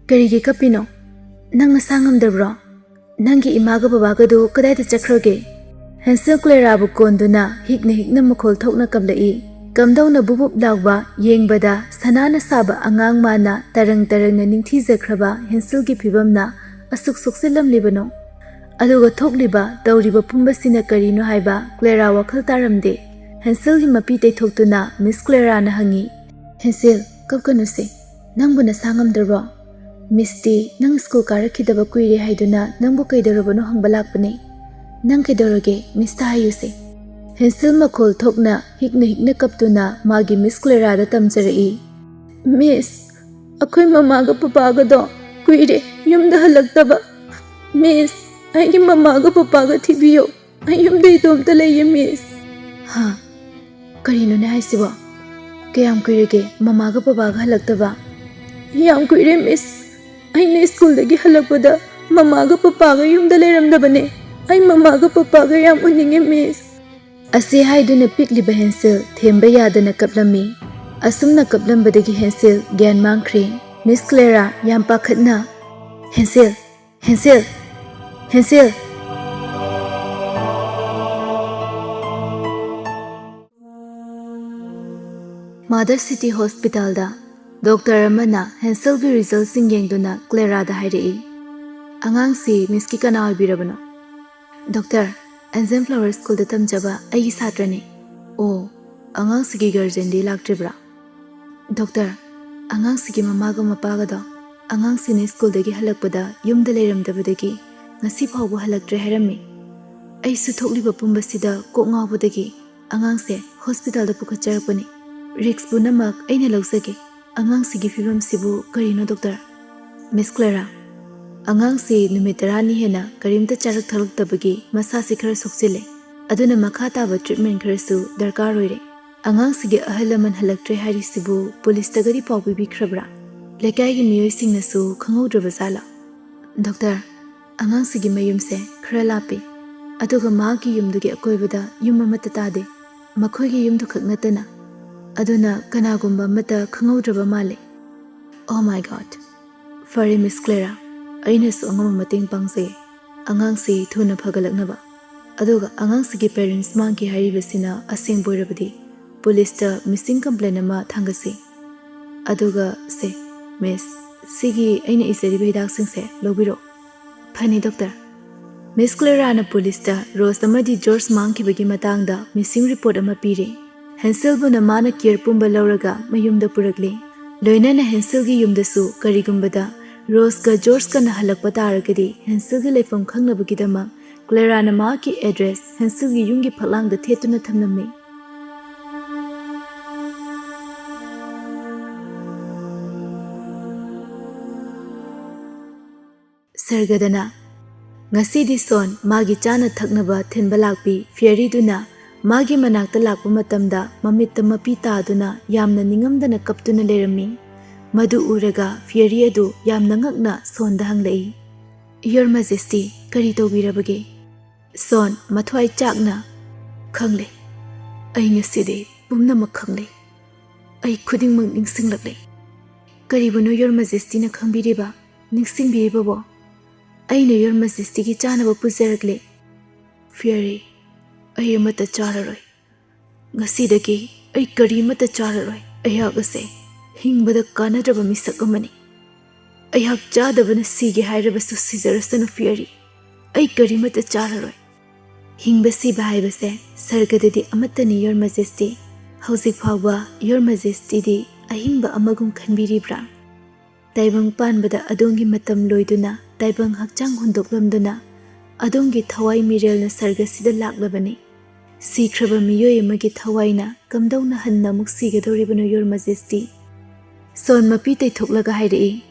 ꯀꯔꯤꯒꯤ ꯀꯞꯄꯤꯅꯣ? ꯅꯪ ꯅꯁꯥ ꯉꯝꯗꯕ꯭ꯔꯣ? ꯅꯪꯒꯤ ꯏꯃꯥꯒ ꯕꯕꯥꯒꯗꯨ ꯀꯗꯥꯏꯗ ꯆꯠꯈ꯭ꯔꯒꯦ?" ꯍꯦꯟꯁꯦꯜ ꯀ꯭ꯂꯦꯔꯥꯕꯨ ꯀꯣꯟꯗꯨꯅ ꯍꯤꯛꯅ ꯍꯤꯛꯅ ꯃꯈꯣꯜ ꯊꯣꯛꯅ ꯀꯞꯂꯛꯏ꯫ ꯀꯝꯗꯧꯅ ꯕꯨꯞ ꯕꯨꯞ ꯂꯥꯎꯕ, ꯌꯦꯡꯕꯗ ꯁꯅꯥꯅ ꯁꯥꯕ ꯑꯉꯥꯡ ꯃꯥꯅ ꯇꯔꯪ ꯇꯔꯪꯅ ꯅꯤꯡꯊꯤꯖꯈ꯭ꯔꯕ ꯍꯦꯟꯁꯦꯜꯒꯤ ꯐꯤꯕꯝꯅ ꯑꯁꯨꯛ ꯁꯣꯛꯆꯤꯜꯂꯝꯂꯤꯕꯅꯣ? ꯑꯗꯨꯒ ꯊꯣꯛꯂꯤꯕ, ꯇꯧꯔꯤꯕ ꯄꯨꯝꯕꯁꯤꯅ ꯀꯔꯤꯅꯣ ꯍꯥꯏꯕ ꯀ꯭ꯂꯦꯔꯥ ꯋꯥꯈꯜ ꯇꯥꯔꯝꯗꯦ꯫ ꯍꯦꯟꯁꯦꯜꯒꯤ ꯃꯄꯤ ꯇꯩꯊꯣꯛꯇꯨꯅ ꯃꯤꯁ ꯀ꯭ꯂꯦꯔꯥꯅ ꯍꯪꯉꯤ, "ꯍꯦꯟꯁꯦꯜ, ꯀꯞꯀꯅꯨꯁꯦ꯫ ꯅꯪꯕꯨ ꯅꯁꯥ ꯉꯝꯗ꯭ꯔꯕꯣ? ꯃꯤꯁꯇꯤ ꯅꯪ ꯁ꯭ꯀꯨꯜ ꯀꯥꯔꯛꯈꯤꯗꯕ ꯀꯨꯏꯔꯦ ꯍꯥꯏꯗꯨꯅ ꯅꯪꯕꯨ ꯀꯩꯗꯧꯔꯕꯅꯣ ꯍꯪꯕ ꯂꯥꯛꯄꯅꯦ꯫ ꯅꯪ ꯀꯩꯗꯧꯔꯒꯦ? ꯃꯤꯁꯇ ꯍꯥꯏꯌꯨꯁꯦ꯫" ꯍꯦꯟꯁꯦꯜ ꯃꯈꯣꯜ ꯊꯣꯛꯅ ꯍꯤꯛꯅ ꯍꯤꯛꯅ ꯀꯞꯇꯨꯅ ꯃꯥꯒꯤ ꯃꯤꯁ ꯀ꯭ꯂꯦꯔꯥꯗ ꯇꯝꯖꯔꯛꯏ, "ꯃꯤꯁ, ꯑꯩꯈꯣꯏ ꯃꯃꯥꯒ ꯄꯄꯥꯒꯗꯣ ꯀꯨꯏꯔꯦ ꯌꯨꯝꯗ ꯍꯜꯂꯛꯇꯕ꯫ ꯃꯤꯁ, ꯑꯩꯒꯤ ꯃꯃꯥꯒ ꯄꯄꯥꯒ ꯊꯤꯕꯤꯌꯨ꯫ ꯑꯩ ꯌꯨꯝꯗ ꯏꯇꯣꯝꯇ ꯂꯩꯌꯦ, ꯃꯤꯁ꯫" "ꯍꯥ? ꯀꯔꯤꯅꯣꯅꯦ ꯍꯥꯏꯁꯤꯕꯣ? ꯀꯌꯥꯝ ꯀꯨꯏꯔꯒꯦ ꯃꯃꯥꯒ ꯄꯄꯥꯒ ꯍꯜꯂꯛꯇꯕ?" "ꯌꯥꯝ ꯀꯨꯏꯔꯦ, ꯃꯤꯁ꯫ ꯑꯩꯅ ꯁ꯭ꯀꯨꯜꯗꯒꯤ ꯍꯜꯂꯛꯄꯗ ꯃꯃꯥꯒ ꯄꯄꯥꯒ ꯌꯨꯝꯗ ꯂꯩꯔꯝꯗꯕꯅꯦ꯫ ꯑꯩ ꯃꯃꯥꯒ ꯄꯄꯥꯒ ꯌꯥꯝ ꯎꯅꯤꯡꯉꯦ, ꯃꯤꯁ꯫" ꯑꯁꯤ ꯍꯥꯏꯗꯨꯅ ꯄꯤꯛꯂꯤꯕ ꯍꯦꯟꯁꯦꯜ ꯊꯦꯝꯕ ꯌꯥꯗꯅ ꯀꯞꯂꯝꯃꯤ꯫ ꯑꯁꯨꯝꯅ ꯀꯞꯂꯝꯕꯗꯒꯤ ꯍꯦꯟꯁꯦꯜ ꯒ꯭ꯌꯥꯟ ꯃꯥꯡꯈ꯭ꯔꯦ꯫ ꯃꯤꯁ ꯀ꯭ꯂꯦꯔꯥ ꯌꯥꯝ ꯄꯥꯈꯠꯅ, "ꯍꯦꯟꯁꯦꯜ, ꯍꯦꯟꯁꯦꯜ, ꯍꯦꯟꯁꯦꯜ!" ꯃꯥꯗꯔ ꯁꯤꯇꯤ ꯍꯣꯁꯄꯤꯇꯥꯜꯗ ꯗꯣꯛꯇꯔ ꯑꯃꯅ ꯍꯦꯟꯁꯦꯜꯒꯤ ꯔꯤꯖꯜꯁꯤꯡ ꯌꯦꯡꯗꯨꯅ ꯀ꯭ꯂꯦꯔꯥꯗ ꯍꯥꯏꯔꯛꯏ, ꯑꯉꯥꯡꯁꯤ ꯃꯤꯁꯀꯤ ꯀꯅꯥ ꯑꯣꯏꯕꯤꯔꯕꯅꯣ? ꯗꯣꯛꯇꯔ, ꯑꯦꯟꯖꯦꯝ ꯐ꯭ꯂꯥꯋꯔ ꯁ꯭ꯀꯨꯜꯗ ꯇꯝꯖꯕ ꯑꯩꯒꯤ ꯁꯥꯇ꯭ꯔꯅꯤ꯫ ꯑꯣ, ꯑꯉꯥꯡꯁꯤꯒꯤ ꯒꯥꯔꯖꯤꯌꯟꯗꯤ ꯂꯥꯛꯇ꯭ꯔꯤꯕ꯭ꯔꯥ? ꯗꯣꯛꯇꯔ, ꯑꯉꯥꯡꯁꯤꯒꯤ ꯃꯃꯥꯒ ꯃꯄꯥꯒꯗꯣ ꯑꯉꯥꯡꯁꯤꯅ ꯁ꯭ꯀꯨꯜꯗꯒꯤ ꯍꯜꯂꯛꯄꯗ ꯌꯨꯝꯗ ꯂꯩꯔꯝꯗꯕꯗꯒꯤ ꯉꯁꯤ ꯐꯥꯎꯕ ꯍꯜꯂꯛꯇ꯭ꯔꯦ ꯍꯥꯏꯔꯝꯃꯤ꯫ ꯑꯩꯁꯨ ꯊꯣꯛꯂꯤꯕ ꯄꯨꯝꯕꯁꯤꯗ ꯀꯣꯛ ꯉꯥꯎꯕꯗꯒꯤ ꯑꯉꯥꯡꯁꯦ ꯍꯣꯁꯄꯤꯇꯥꯜꯗ ꯄꯨꯈꯠꯆꯔꯛꯄꯅꯤ꯫ ꯔꯤꯛꯁ ꯄꯨꯝꯅꯃꯛ ꯑꯩꯅ ꯂꯧꯖꯒꯦ꯫ ꯑꯉꯥꯡꯁꯤꯒꯤ ꯐꯤꯕꯝꯁꯤꯕꯨ ꯀꯔꯤꯅꯣ ꯗꯣꯛꯇꯔ? ꯃꯤꯁ ꯀ꯭ꯂꯦꯔꯥ, ꯑꯉꯥꯡꯁꯤ ꯅꯨꯃꯤꯠ ꯇꯔꯥꯅꯤ ꯍꯦꯟꯅ ꯀꯔꯤꯝꯇ ꯆꯥꯔꯛ ꯊꯛꯂꯛꯇꯕꯒꯤ ꯃꯁꯥꯁꯤ ꯈꯔ ꯁꯣꯛꯆꯤꯜꯂꯦ꯫ ꯑꯗꯨꯅ ꯃꯈꯥ ꯇꯥꯕ ꯇ꯭ꯔꯤꯠꯃꯦꯟ ꯈꯔꯁꯨ ꯗꯔꯀꯥꯔ ꯑꯣꯏꯔꯦ꯫ ꯑꯉꯥꯡꯁꯤꯒꯤ ꯑꯍꯜ ꯂꯃꯟ ꯍꯜꯂꯛꯇ꯭ꯔꯦ ꯍꯥꯏꯔꯤꯁꯤꯕꯨ ꯄꯨꯂꯤꯁꯇꯒꯗꯤ ꯄꯥꯎ ꯄꯤꯕꯤꯈ꯭ꯔꯕ꯭ꯔꯥ? ꯂꯩꯀꯥꯏꯒꯤ ꯃꯤꯑꯣꯏꯁꯤꯡꯅꯁꯨ ꯈꯪꯍꯧꯗ꯭ꯔꯕ ꯖꯥꯠꯂꯥ? ꯗꯣꯛꯇꯔ, ꯑꯉꯥꯡꯁꯤꯒꯤ ꯃꯌꯨꯝꯁꯦ ꯈꯔ ꯂꯥꯞꯄꯤ, ꯑꯗꯨꯒ ꯃꯍꯥꯛꯀꯤ ꯌꯨꯝꯗꯨꯒꯤ ꯑꯀꯣꯏꯕꯗ ꯌꯨꯝ ꯑꯃꯠꯇ ꯇꯥꯗꯦ꯫ ꯃꯈꯣꯏꯒꯤ ꯌꯨꯝꯗꯨ ꯈꯛ ꯅꯠꯇꯅ꯫ ꯑꯗꯨꯅ ꯀꯅꯥꯒꯨꯝꯕ ꯑꯃꯠꯇ ꯈꯪꯍꯧꯗ꯭ꯔꯕ ꯃꯥꯜꯂꯦ꯫ Oh my God! ꯐꯔꯦ ꯃꯤꯁ ꯀ꯭ꯂꯦꯔꯥ, ꯑꯩꯅꯁꯨ ꯑꯉꯝꯕ ꯃꯇꯦꯡ ꯄꯥꯡꯖꯒꯦ ꯑꯉꯥꯡꯁꯤ ꯊꯨꯅ ꯐꯒꯠꯂꯛꯅꯕ꯫ ꯑꯗꯨꯒ ꯑꯉꯥꯡꯁꯤꯒꯤ ꯄꯦꯔꯦꯟꯁ ꯃꯥꯡꯈꯤ ꯍꯥꯏꯔꯤꯕꯁꯤꯅ ꯑꯁꯦꯡꯕ ꯑꯣꯏꯔꯕꯗꯤ ꯄꯨꯂꯤꯁꯇ ꯃꯤꯁꯤꯡ ꯀꯝꯄ꯭ꯂꯦꯟ ꯑꯃ ꯊꯥꯡꯒꯠꯁꯤ꯫ ꯑꯗꯨꯒ ꯁꯦ, ꯃꯤꯁ, ꯁꯤꯒꯤ ꯑꯩꯅ ꯏꯖꯔꯤꯕ ꯍꯤꯗꯥꯛꯁꯤꯡꯁꯦ ꯂꯧꯕꯤꯔꯣ꯫ ꯐꯅꯤ ꯗꯣꯛꯇꯔ꯫ ꯃꯤꯁ ꯀ꯭ꯂꯦꯔꯥꯅ ꯄꯨꯂꯤꯁꯇ ꯔꯣꯁ ꯑꯃꯗꯤ ꯖꯣꯔꯖ ꯃꯥꯡꯈꯤꯕꯒꯤ ꯃꯇꯥꯡꯗ ꯃꯤꯁꯤꯡ ꯔꯤꯄꯣꯔꯠ ꯑꯃ ꯄꯤꯔꯦ꯫ ꯍꯦꯟꯁꯦꯜꯕꯨꯅ ꯃꯥꯅ ꯀꯤꯌꯔ ꯄꯨꯝꯕ ꯂꯧꯔꯒ ꯃꯌꯨꯝꯗ ꯄꯨꯔꯛꯂꯦ꯫ ꯂꯣꯏꯅꯅ ꯍꯦꯟꯁꯦꯜꯒꯤ ꯌꯨꯝꯗꯁꯨ ꯀꯔꯤꯒꯨꯝꯕꯗ ꯔꯣꯁꯀ ꯖꯣꯔꯖꯀꯅ ꯍꯜꯂꯛꯄ ꯇꯥꯔꯒꯗꯤ ꯍꯦꯟꯁꯦꯜꯒꯤ ꯂꯩꯐꯝ ꯈꯪꯅꯕꯒꯤꯗꯃꯛ ꯀ꯭ꯂꯦꯔꯥꯅ ꯃꯍꯥꯛꯀꯤ ꯑꯦꯗ꯭ꯔꯦꯁ ꯍꯦꯟꯁꯦꯜꯒꯤ ꯌꯨꯝꯒꯤ ꯐꯛꯂꯥꯡꯗ ꯊꯦꯠꯇꯨꯅ ꯊꯝꯂꯝꯃꯤ꯫ ꯁꯔꯒꯗꯅ꯫ ꯉꯁꯤꯗꯤ ꯁꯣꯟ ꯃꯥꯒꯤ ꯆꯥꯅ ꯊꯛꯅꯕ ꯊꯤꯟꯕ ꯂꯥꯛꯄꯤ ꯐꯤꯌꯔꯤꯗꯨꯅ ꯃꯥꯒꯤ ꯃꯅꯥꯛꯇ ꯂꯥꯛꯄ ꯃꯇꯝꯗ ꯃꯃꯤꯠꯇ ꯃꯄꯤ ꯇꯥꯗꯨꯅ ꯌꯥꯝꯅ ꯅꯤꯡꯉꯝꯗꯅ ꯀꯞꯇꯨꯅ ꯂꯩꯔꯝꯃꯤ꯫ ꯃꯗꯨ ꯎꯔꯒ ꯐꯤꯌꯔꯤ ꯑꯗꯨ ꯌꯥꯝꯅ ꯉꯛꯅ ꯁꯣꯟꯗ ꯍꯪꯂꯛꯏ, "Your Majesty, ꯀꯔꯤ ꯇꯧꯕꯤꯔꯕꯒꯦ?" ꯁꯣꯟ ꯃꯊ꯭ꯋꯥꯏ ꯆꯥꯛꯅ, "ꯈꯪꯂꯦ, ꯑꯩ ꯉꯁꯤꯗꯤ ꯄꯨꯝꯅꯃꯛ ꯈꯪꯂꯦ꯫ ꯑꯩ ꯈꯨꯗꯤꯡꯃꯛ ꯅꯤꯡꯁꯤꯡꯂꯛꯂꯦ꯫" "ꯀꯔꯤꯕꯨꯅꯣ Your Majestyꯅ ꯈꯪꯕꯤꯔꯤꯕ, ꯅꯤꯡꯁꯤꯡꯕꯤꯔꯤꯕꯕꯣ? ꯑꯩꯅ Your Majestyꯒꯤ ꯆꯥꯅꯕ ꯄꯨꯖꯔꯛꯂꯦ꯫" "ꯐꯤꯌꯔꯤ, ꯑꯩ ꯑꯃꯠꯇ ꯆꯥꯔꯔꯣꯏ꯫ ꯉꯁꯤꯗꯒꯤ ꯑꯩ ꯀꯔꯤꯃꯠꯇ ꯆꯥꯔꯔꯣꯏ꯫ ꯑꯩꯍꯥꯛ ꯑꯁꯦ ꯍꯤꯡꯕꯗ ꯀꯥꯟꯅꯗ꯭ꯔꯕ ꯃꯤꯁꯛ ꯑꯃꯅꯤ꯫ ꯑꯩꯍꯥꯛ ꯆꯥꯗꯕꯅ ꯁꯤꯒꯦ ꯍꯥꯏꯔꯕꯁꯨ ꯁꯤꯖꯔꯁꯅꯨ ꯐꯤꯌꯔꯤ, ꯑꯩ ꯀꯔꯤꯃꯠꯇ ꯆꯥꯔꯔꯣꯏ꯫ ꯍꯤꯡꯕ ꯁꯤꯕ ꯍꯥꯏꯕꯁꯦ ꯁꯔꯒꯗꯗꯤ ꯑꯃꯠꯇꯅꯤ, Your Majesty꯫ ꯍꯧꯖꯤꯛ ꯐꯥꯎꯕ Your Majestyꯗꯤ ꯑꯍꯤꯡꯕ ꯑꯃꯒꯨꯝ ꯈꯟꯕꯤꯔꯤꯕ꯭ꯔꯥ? ꯇꯥꯏꯕꯪ ꯄꯥꯟꯕꯗ ꯑꯗꯣꯝꯒꯤ ꯃꯇꯝ ꯂꯣꯏꯗꯨꯅ, ꯇꯥꯏꯕꯪ ꯍꯛꯆꯥꯡ ꯍꯨꯟꯗꯣꯛꯂꯝꯗꯨꯅ, ꯑꯗꯣꯝꯒꯤ ꯊꯋꯥꯏ ꯃꯤꯔꯦꯜꯅ ꯁꯔꯒꯁꯤꯗ ꯂꯥꯛꯂꯕꯅꯤ꯫ ꯁꯤꯈ꯭ꯔꯕ ꯃꯤꯑꯣꯏ ꯑꯃꯒꯤ ꯊꯋꯥꯏꯅ ꯀꯝꯗꯧꯅ ꯍꯟꯅ ꯑꯃꯨꯛ ꯁꯤꯒꯗꯧꯔꯤꯕꯅꯣ, Your Majesty? ꯁꯣꯟ ꯃꯄꯤ ꯇꯩꯊꯣꯛꯂꯒ ꯍꯥꯏꯔꯛꯏ,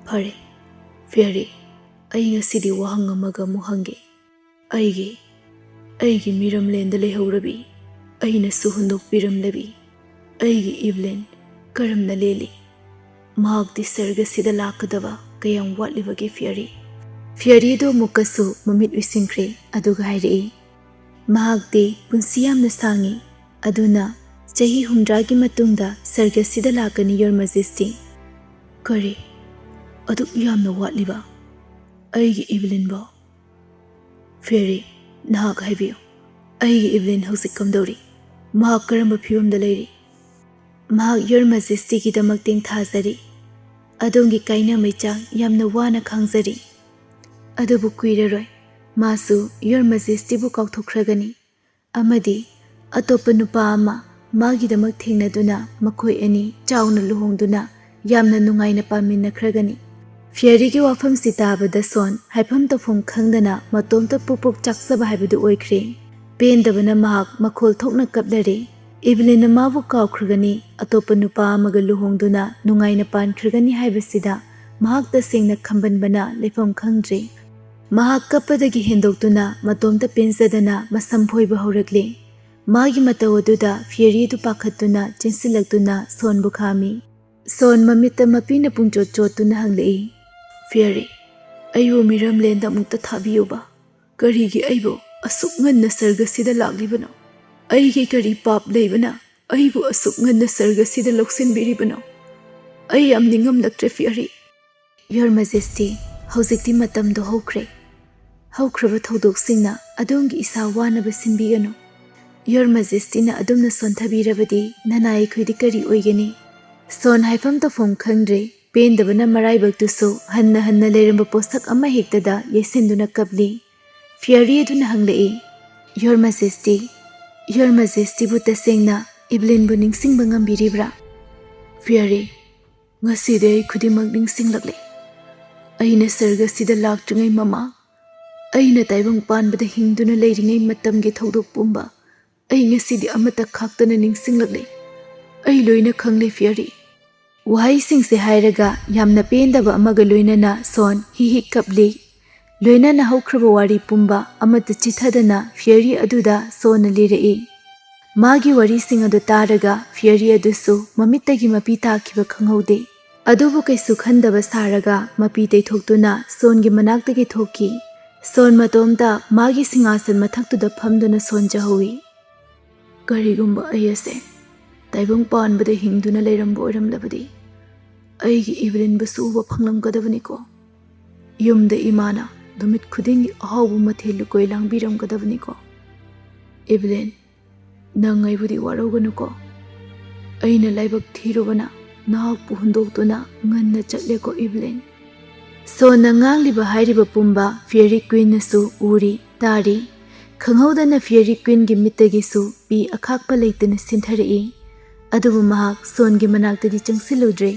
"ꯐꯔꯦ, ꯐꯤꯌꯔꯤ, ꯑꯩ ꯉꯁꯤꯗꯤ ꯋꯥꯍꯪ ꯑꯃꯒ ꯑꯃꯨꯛ ꯍꯪꯒꯦ꯫ ꯑꯩꯒꯤ, ꯑꯩꯒꯤ ꯃꯤꯔꯝꯂꯦꯟꯗ ꯂꯩꯍꯧꯔꯕꯤ, ꯑꯩꯅꯁꯨ ꯍꯨꯟꯗꯣꯛꯄꯤꯔꯝꯂꯕꯤ ꯑꯩꯒꯤ ꯏꯕꯂꯤꯟ ꯀꯔꯝꯅ ꯂꯦꯜꯂꯤ? ꯃꯍꯥꯛꯇꯤ ꯁꯔꯒꯁꯤꯗ ꯂꯥꯛꯀꯗꯕ ꯀꯌꯥꯝ ꯋꯥꯠꯂꯤꯕꯒꯦ, ꯐꯤꯌꯔꯤ?" ꯐꯤꯌꯔꯤꯗꯣ ꯑꯃꯨꯛꯀꯁꯨ ꯃꯃꯤꯠ ꯎꯏꯁꯤꯟꯈ꯭ꯔꯦ, ꯑꯗꯨꯒ ꯍꯥꯏꯔꯛꯏ, "ꯃꯍꯥꯛꯇꯤ ꯄꯨꯟꯁꯤ ꯌꯥꯝꯅ ꯁꯥꯡꯉꯤ, ꯑꯗꯨꯅ ꯆꯍꯤ ꯍꯨꯝꯗ꯭ꯔꯥꯒꯤ ꯃꯇꯨꯡꯗ ꯁꯔꯒꯁꯤꯗ ꯂꯥꯛꯀꯅꯤ, Your Majesty꯫ ꯀꯔꯤ? ꯑꯗꯨꯛ ꯌꯥꯝꯅ ꯋꯥꯠꯂꯤꯕ? ꯑꯩꯒꯤ ꯏꯕꯂꯤꯟꯕꯣ?" "ꯐꯤꯌꯔꯤ, ꯅꯍꯥꯛ ꯍꯥꯏꯕꯤꯌꯨ, ꯑꯩꯒꯤ ꯏꯕꯂꯤꯟ ꯍꯧꯖꯤꯛ ꯀꯝꯗꯧꯔꯤ? ꯃꯍꯥꯛ ꯀꯔꯝꯕ ꯐꯤꯕꯝꯗ ꯂꯩꯔꯤ?" "ꯃꯍꯥꯛ Your Majestyꯒꯤꯗꯃꯛ ꯇꯦꯡꯊꯥꯖꯔꯤ꯫ ꯑꯗꯣꯝꯒꯤ ꯀꯥꯏꯅ ꯃꯩꯆꯥꯛ ꯌꯥꯝꯅ ꯋꯥꯅ ꯈꯥꯡꯖꯔꯤ꯫ ꯑꯗꯨꯕꯨ ꯀꯨꯏꯔꯔꯣꯏ, ꯃꯥꯁꯨ Your Majestyꯕꯨ ꯀꯥꯎꯊꯣꯛꯈ꯭ꯔꯒꯅꯤ꯫ ꯑꯃꯗꯤ ꯑꯇꯣꯞꯄ ꯅꯨꯄꯥ ꯑꯃ ꯃꯥꯒꯤꯗꯃꯛ ꯊꯦꯡꯅꯗꯨꯅ ꯃꯈꯣꯏ ꯑꯅꯤ ꯆꯥꯎꯅ ꯂꯨꯍꯣꯡꯗꯨꯅ ꯌꯥꯝꯅ ꯅꯨꯡꯉꯥꯏꯅ ꯄꯥꯟꯃꯤꯟꯅꯈ꯭ꯔꯒꯅꯤ꯫" ꯐꯤꯌꯔꯤꯒꯤ ꯋꯥꯐꯝꯁꯤ ꯇꯥꯕꯗ ꯁꯣꯟ ꯍꯥꯏꯐꯝ ꯇꯧꯐꯝ ꯈꯪꯗꯅ ꯃꯇꯣꯝꯇ ꯄꯨꯛ ꯄꯨꯛ ꯆꯥꯛꯆꯕ ꯍꯥꯏꯕꯗꯨ ꯑꯣꯏꯈ꯭ꯔꯦ꯫ ꯄꯦꯟꯗꯕꯅ ꯃꯍꯥꯛ ꯃꯈꯣꯜ ꯊꯣꯛꯅ ꯀꯞꯂꯔꯦ꯫ ꯏꯕꯂꯤꯟꯅ ꯃꯥꯕꯨ ꯀꯥꯎꯈ꯭ꯔꯒꯅꯤ, ꯑꯇꯣꯞꯄ ꯅꯨꯄꯥ ꯑꯃꯒ ꯂꯨꯍꯣꯡꯗꯨꯅ ꯅꯨꯡꯉꯥꯏꯅ ꯄꯥꯟꯈ꯭ꯔꯒꯅꯤ ꯍꯥꯏꯕꯁꯤꯗ ꯃꯍꯥꯛ ꯇꯁꯦꯡꯅ ꯈꯝꯕꯟꯕꯅ ꯂꯩꯐꯝ ꯈꯪꯗ꯭ꯔꯦ꯫ ꯃꯍꯥꯛ ꯀꯞꯄꯗꯒꯤ ꯍꯦꯟꯗꯣꯛꯇꯨꯅ ꯃꯇꯣꯝꯇ ꯄꯦꯟꯖꯗꯅ ꯃꯁꯝ ꯐꯣꯏꯕ ꯍꯧꯔꯛꯂꯦ꯫ ꯃꯥꯒꯤ ꯃꯇꯧ ꯑꯗꯨꯗ ꯐꯤꯌꯔꯤꯗꯨ ꯄꯥꯈꯠꯇꯨꯅ ꯆꯦꯟꯁꯤꯜꯂꯛꯇꯨꯅ ꯁꯣꯟꯕꯨ ꯈꯥꯝꯃꯤ꯫ ꯁꯣꯟ ꯃꯃꯤꯠꯇ ꯃꯄꯤꯅ ꯄꯨꯡꯆꯣꯠ ꯆꯣꯠꯇꯨꯅ ꯍꯪꯂꯛꯏ, "ꯐꯤꯌꯔꯤ, ꯑꯩꯕꯨ ꯃꯤꯔꯝꯂꯦꯟꯗ ꯑꯃꯨꯛꯇ ꯊꯥꯕꯤꯌꯨꯕ꯫ ꯀꯔꯤꯒꯤ ꯑꯩꯕꯨ ꯑꯁꯨꯛ ꯉꯟꯅ ꯁꯔꯒꯁꯤꯗ ꯂꯥꯛꯂꯤꯕꯅꯣ? ꯑꯩꯒꯤ ꯀꯔꯤ ꯄꯥꯞ ꯂꯩꯕꯅ ꯑꯩꯕꯨ ꯑꯁꯨꯛ ꯉꯟꯅ ꯁꯔꯒꯁꯤꯗ ꯂꯧꯁꯤꯟꯕꯤꯔꯤꯕꯅꯣ? ꯑꯩ ꯌꯥꯝ ꯅꯤꯡꯉꯝꯂꯛꯇ꯭ꯔꯦ, ꯐꯤꯌꯔꯤ꯫" "Your Majesty, ꯍꯧꯖꯤꯛꯇꯤ ꯃꯇꯝꯗꯣ ꯍꯧꯈ꯭ꯔꯦ꯫ ꯍꯧꯈ꯭ꯔꯕ ꯊꯧꯗꯣꯛꯁꯤꯡꯅ ꯑꯗꯣꯝꯒꯤ ꯏꯁꯥ ꯋꯥꯅꯕ ꯁꯤꯟꯕꯤꯒꯅꯨ꯫ Your Majestyꯅ ꯑꯗꯨꯝꯅ ꯁꯣꯟꯊꯕꯤꯔꯕꯗꯤ ꯅꯅꯥꯏ ꯑꯩꯈꯣꯏꯗꯤ ꯀꯔꯤ ꯑꯣꯏꯒꯅꯤ?" ꯁꯣꯟ ꯍꯥꯏꯐꯝ ꯇꯧꯐꯝ ꯈꯪꯗ꯭ꯔꯦ꯫ ꯄꯦꯟꯗꯕꯅ ꯃꯔꯥꯏꯕꯛꯇꯨꯁꯨ ꯍꯟꯅ ꯍꯟꯅ ꯂꯩꯔꯝꯕ ꯄꯣꯠꯁꯛ ꯑꯃ ꯍꯦꯛꯇꯗ ꯌꯩꯁꯤꯟꯗꯨꯅ ꯀꯞꯂꯤ꯫ ꯐꯤꯌꯔꯤ ꯑꯗꯨꯅ ꯍꯪꯂꯛꯏ, "Your Majesty, Your Majestyꯕꯨ ꯇꯁꯦꯡꯅ ꯏꯕ꯭ꯂꯤꯟꯕꯨ ꯅꯤꯡꯁꯤꯡꯕ ꯉꯝꯕꯤꯔꯤꯕ꯭ꯔꯥ?" "ꯐꯤꯌꯔꯤ, ꯉꯁꯤꯗꯤ ꯑꯩ ꯈꯨꯗꯤꯡꯃꯛ ꯅꯤꯡꯁꯤꯡꯂꯛꯂꯦ꯫ ꯑꯩꯅ ꯁꯔꯒꯁꯤꯗ ꯂꯥꯛꯇ꯭ꯔꯤꯉꯩ ꯃꯃꯥꯡ, ꯑꯩꯅ ꯇꯥꯏꯕꯪ ꯄꯥꯟꯕꯗ ꯍꯤꯡꯗꯨꯅ ꯂꯩꯔꯤꯉꯩ ꯃꯇꯝꯒꯤ ꯊꯧꯗꯣꯛ ꯄꯨꯝꯕ ꯑꯩ ꯉꯁꯤꯗꯤ ꯑꯃꯠꯇ ꯈꯥꯛꯇꯅ ꯅꯤꯡꯁꯤꯡꯂꯛꯂꯦ꯫ ꯑꯩ ꯂꯣꯏꯅ ꯈꯪꯂꯦ, ꯐꯤꯌꯔꯤ꯫" ꯋꯥꯍꯩꯁꯤꯡꯁꯦ ꯍꯥꯏꯔꯒ ꯌꯥꯝꯅ ꯄꯦꯟꯗꯕ ꯑꯃꯒ ꯂꯣꯏꯅꯅ ꯁꯣꯟ ꯍꯤ ꯍꯤ ꯀꯞꯂꯤ꯫ ꯂꯣꯏꯅꯅ ꯍꯧꯈ꯭ꯔꯕ ꯋꯥꯔꯤ ꯄꯨꯝꯕ ꯑꯃꯠꯇ ꯆꯤꯊꯗꯅ ꯐꯤꯌꯔꯤ ꯑꯗꯨꯗ ꯁꯣꯟꯅ ꯂꯤꯔꯛꯏ꯫ ꯃꯥꯒꯤ ꯋꯥꯔꯤꯁꯤꯡ ꯑꯗꯨ ꯇꯥꯔꯒ ꯐꯤꯌꯔꯤ ꯑꯗꯨꯁꯨ ꯃꯃꯤꯠꯇꯒꯤ ꯃꯄꯤ ꯇꯥꯈꯤꯕ ꯈꯪꯍꯧꯗꯦ꯫ ꯑꯗꯨꯕꯨ ꯀꯩꯁꯨ ꯈꯟꯗꯕ ꯁꯥꯔꯒ ꯃꯄꯤ ꯇꯩꯊꯣꯛꯇꯨꯅ ꯁꯣꯟꯒꯤ ꯃꯅꯥꯛꯇꯒꯤ ꯊꯣꯛꯈꯤ꯫ ꯁꯣꯟ ꯃꯇꯣꯝꯇ ꯃꯥꯒꯤ ꯁꯤꯡꯍꯥꯁꯟ ꯃꯊꯛꯇꯨꯗ ꯐꯝꯗꯨꯅ ꯁꯣꯟꯖꯍꯧꯏ꯫ "ꯀꯔꯤꯒꯨꯝꯕ ꯑꯩ ꯑꯁꯦ ꯇꯥꯏꯕꯪ ꯄꯥꯟꯕꯗ ꯍꯤꯡꯗꯨꯅ ꯂꯩꯔꯝꯕ ꯑꯣꯏꯔꯝꯂꯕꯗꯤ, ꯑꯩꯒꯤ ꯏꯕ꯭ꯂꯤꯟꯕꯨꯁꯨ ꯎꯕ ꯐꯪꯂꯝꯒꯗꯕꯅꯤꯀꯣ꯫ ꯌꯨꯝꯗ ꯏꯃꯥꯅ ꯅꯨꯃꯤꯠ ꯈꯨꯗꯤꯡꯒꯤ ꯑꯍꯥꯎꯕ ꯃꯊꯦꯜ ꯂꯨꯀꯣꯏ ꯂꯥꯡꯕꯤꯔꯝꯒꯗꯕꯅꯤꯀꯣ꯫ ꯏꯕ꯭ꯂꯤꯟ, ꯅꯪ ꯑꯩꯕꯨꯗꯤ ꯋꯥꯔꯧꯒꯅꯨꯀꯣ꯫ ꯑꯩꯅ ꯂꯥꯏꯕꯛ ꯊꯤꯔꯨꯕꯅ ꯅꯍꯥꯛꯄꯨ ꯍꯨꯟꯗꯣꯛꯇꯨꯅ ꯉꯟꯅ ꯆꯠꯂꯦꯀꯣ, ꯏꯕ꯭ꯂꯤꯟ꯫" ꯁꯣꯟꯅ ꯉꯥꯡꯂꯤꯕ ꯍꯥꯏꯔꯤꯕ ꯄꯨꯝꯕ ꯐꯤꯌꯔꯤ ꯀ꯭ꯋꯤꯟꯅꯁꯨ ꯎꯔꯤ, ꯇꯥꯔꯤ꯫ ꯈꯪꯍꯧꯗꯅ ꯐꯤꯌꯔꯤ ꯀ꯭ꯋꯤꯟꯒꯤ ꯃꯤꯠꯇꯒꯤꯁꯨ ꯄꯤ ꯑꯈꯥꯛꯄ ꯂꯩꯇꯅ ꯁꯤꯟꯊꯔꯛꯏ꯫ ꯑꯗꯨꯕꯨ ꯃꯍꯥꯛ ꯁꯣꯟꯒꯤ ꯃꯅꯥꯛꯇꯗꯤ ꯆꯪꯁꯤꯜꯂꯨꯗ꯭ꯔꯦ꯫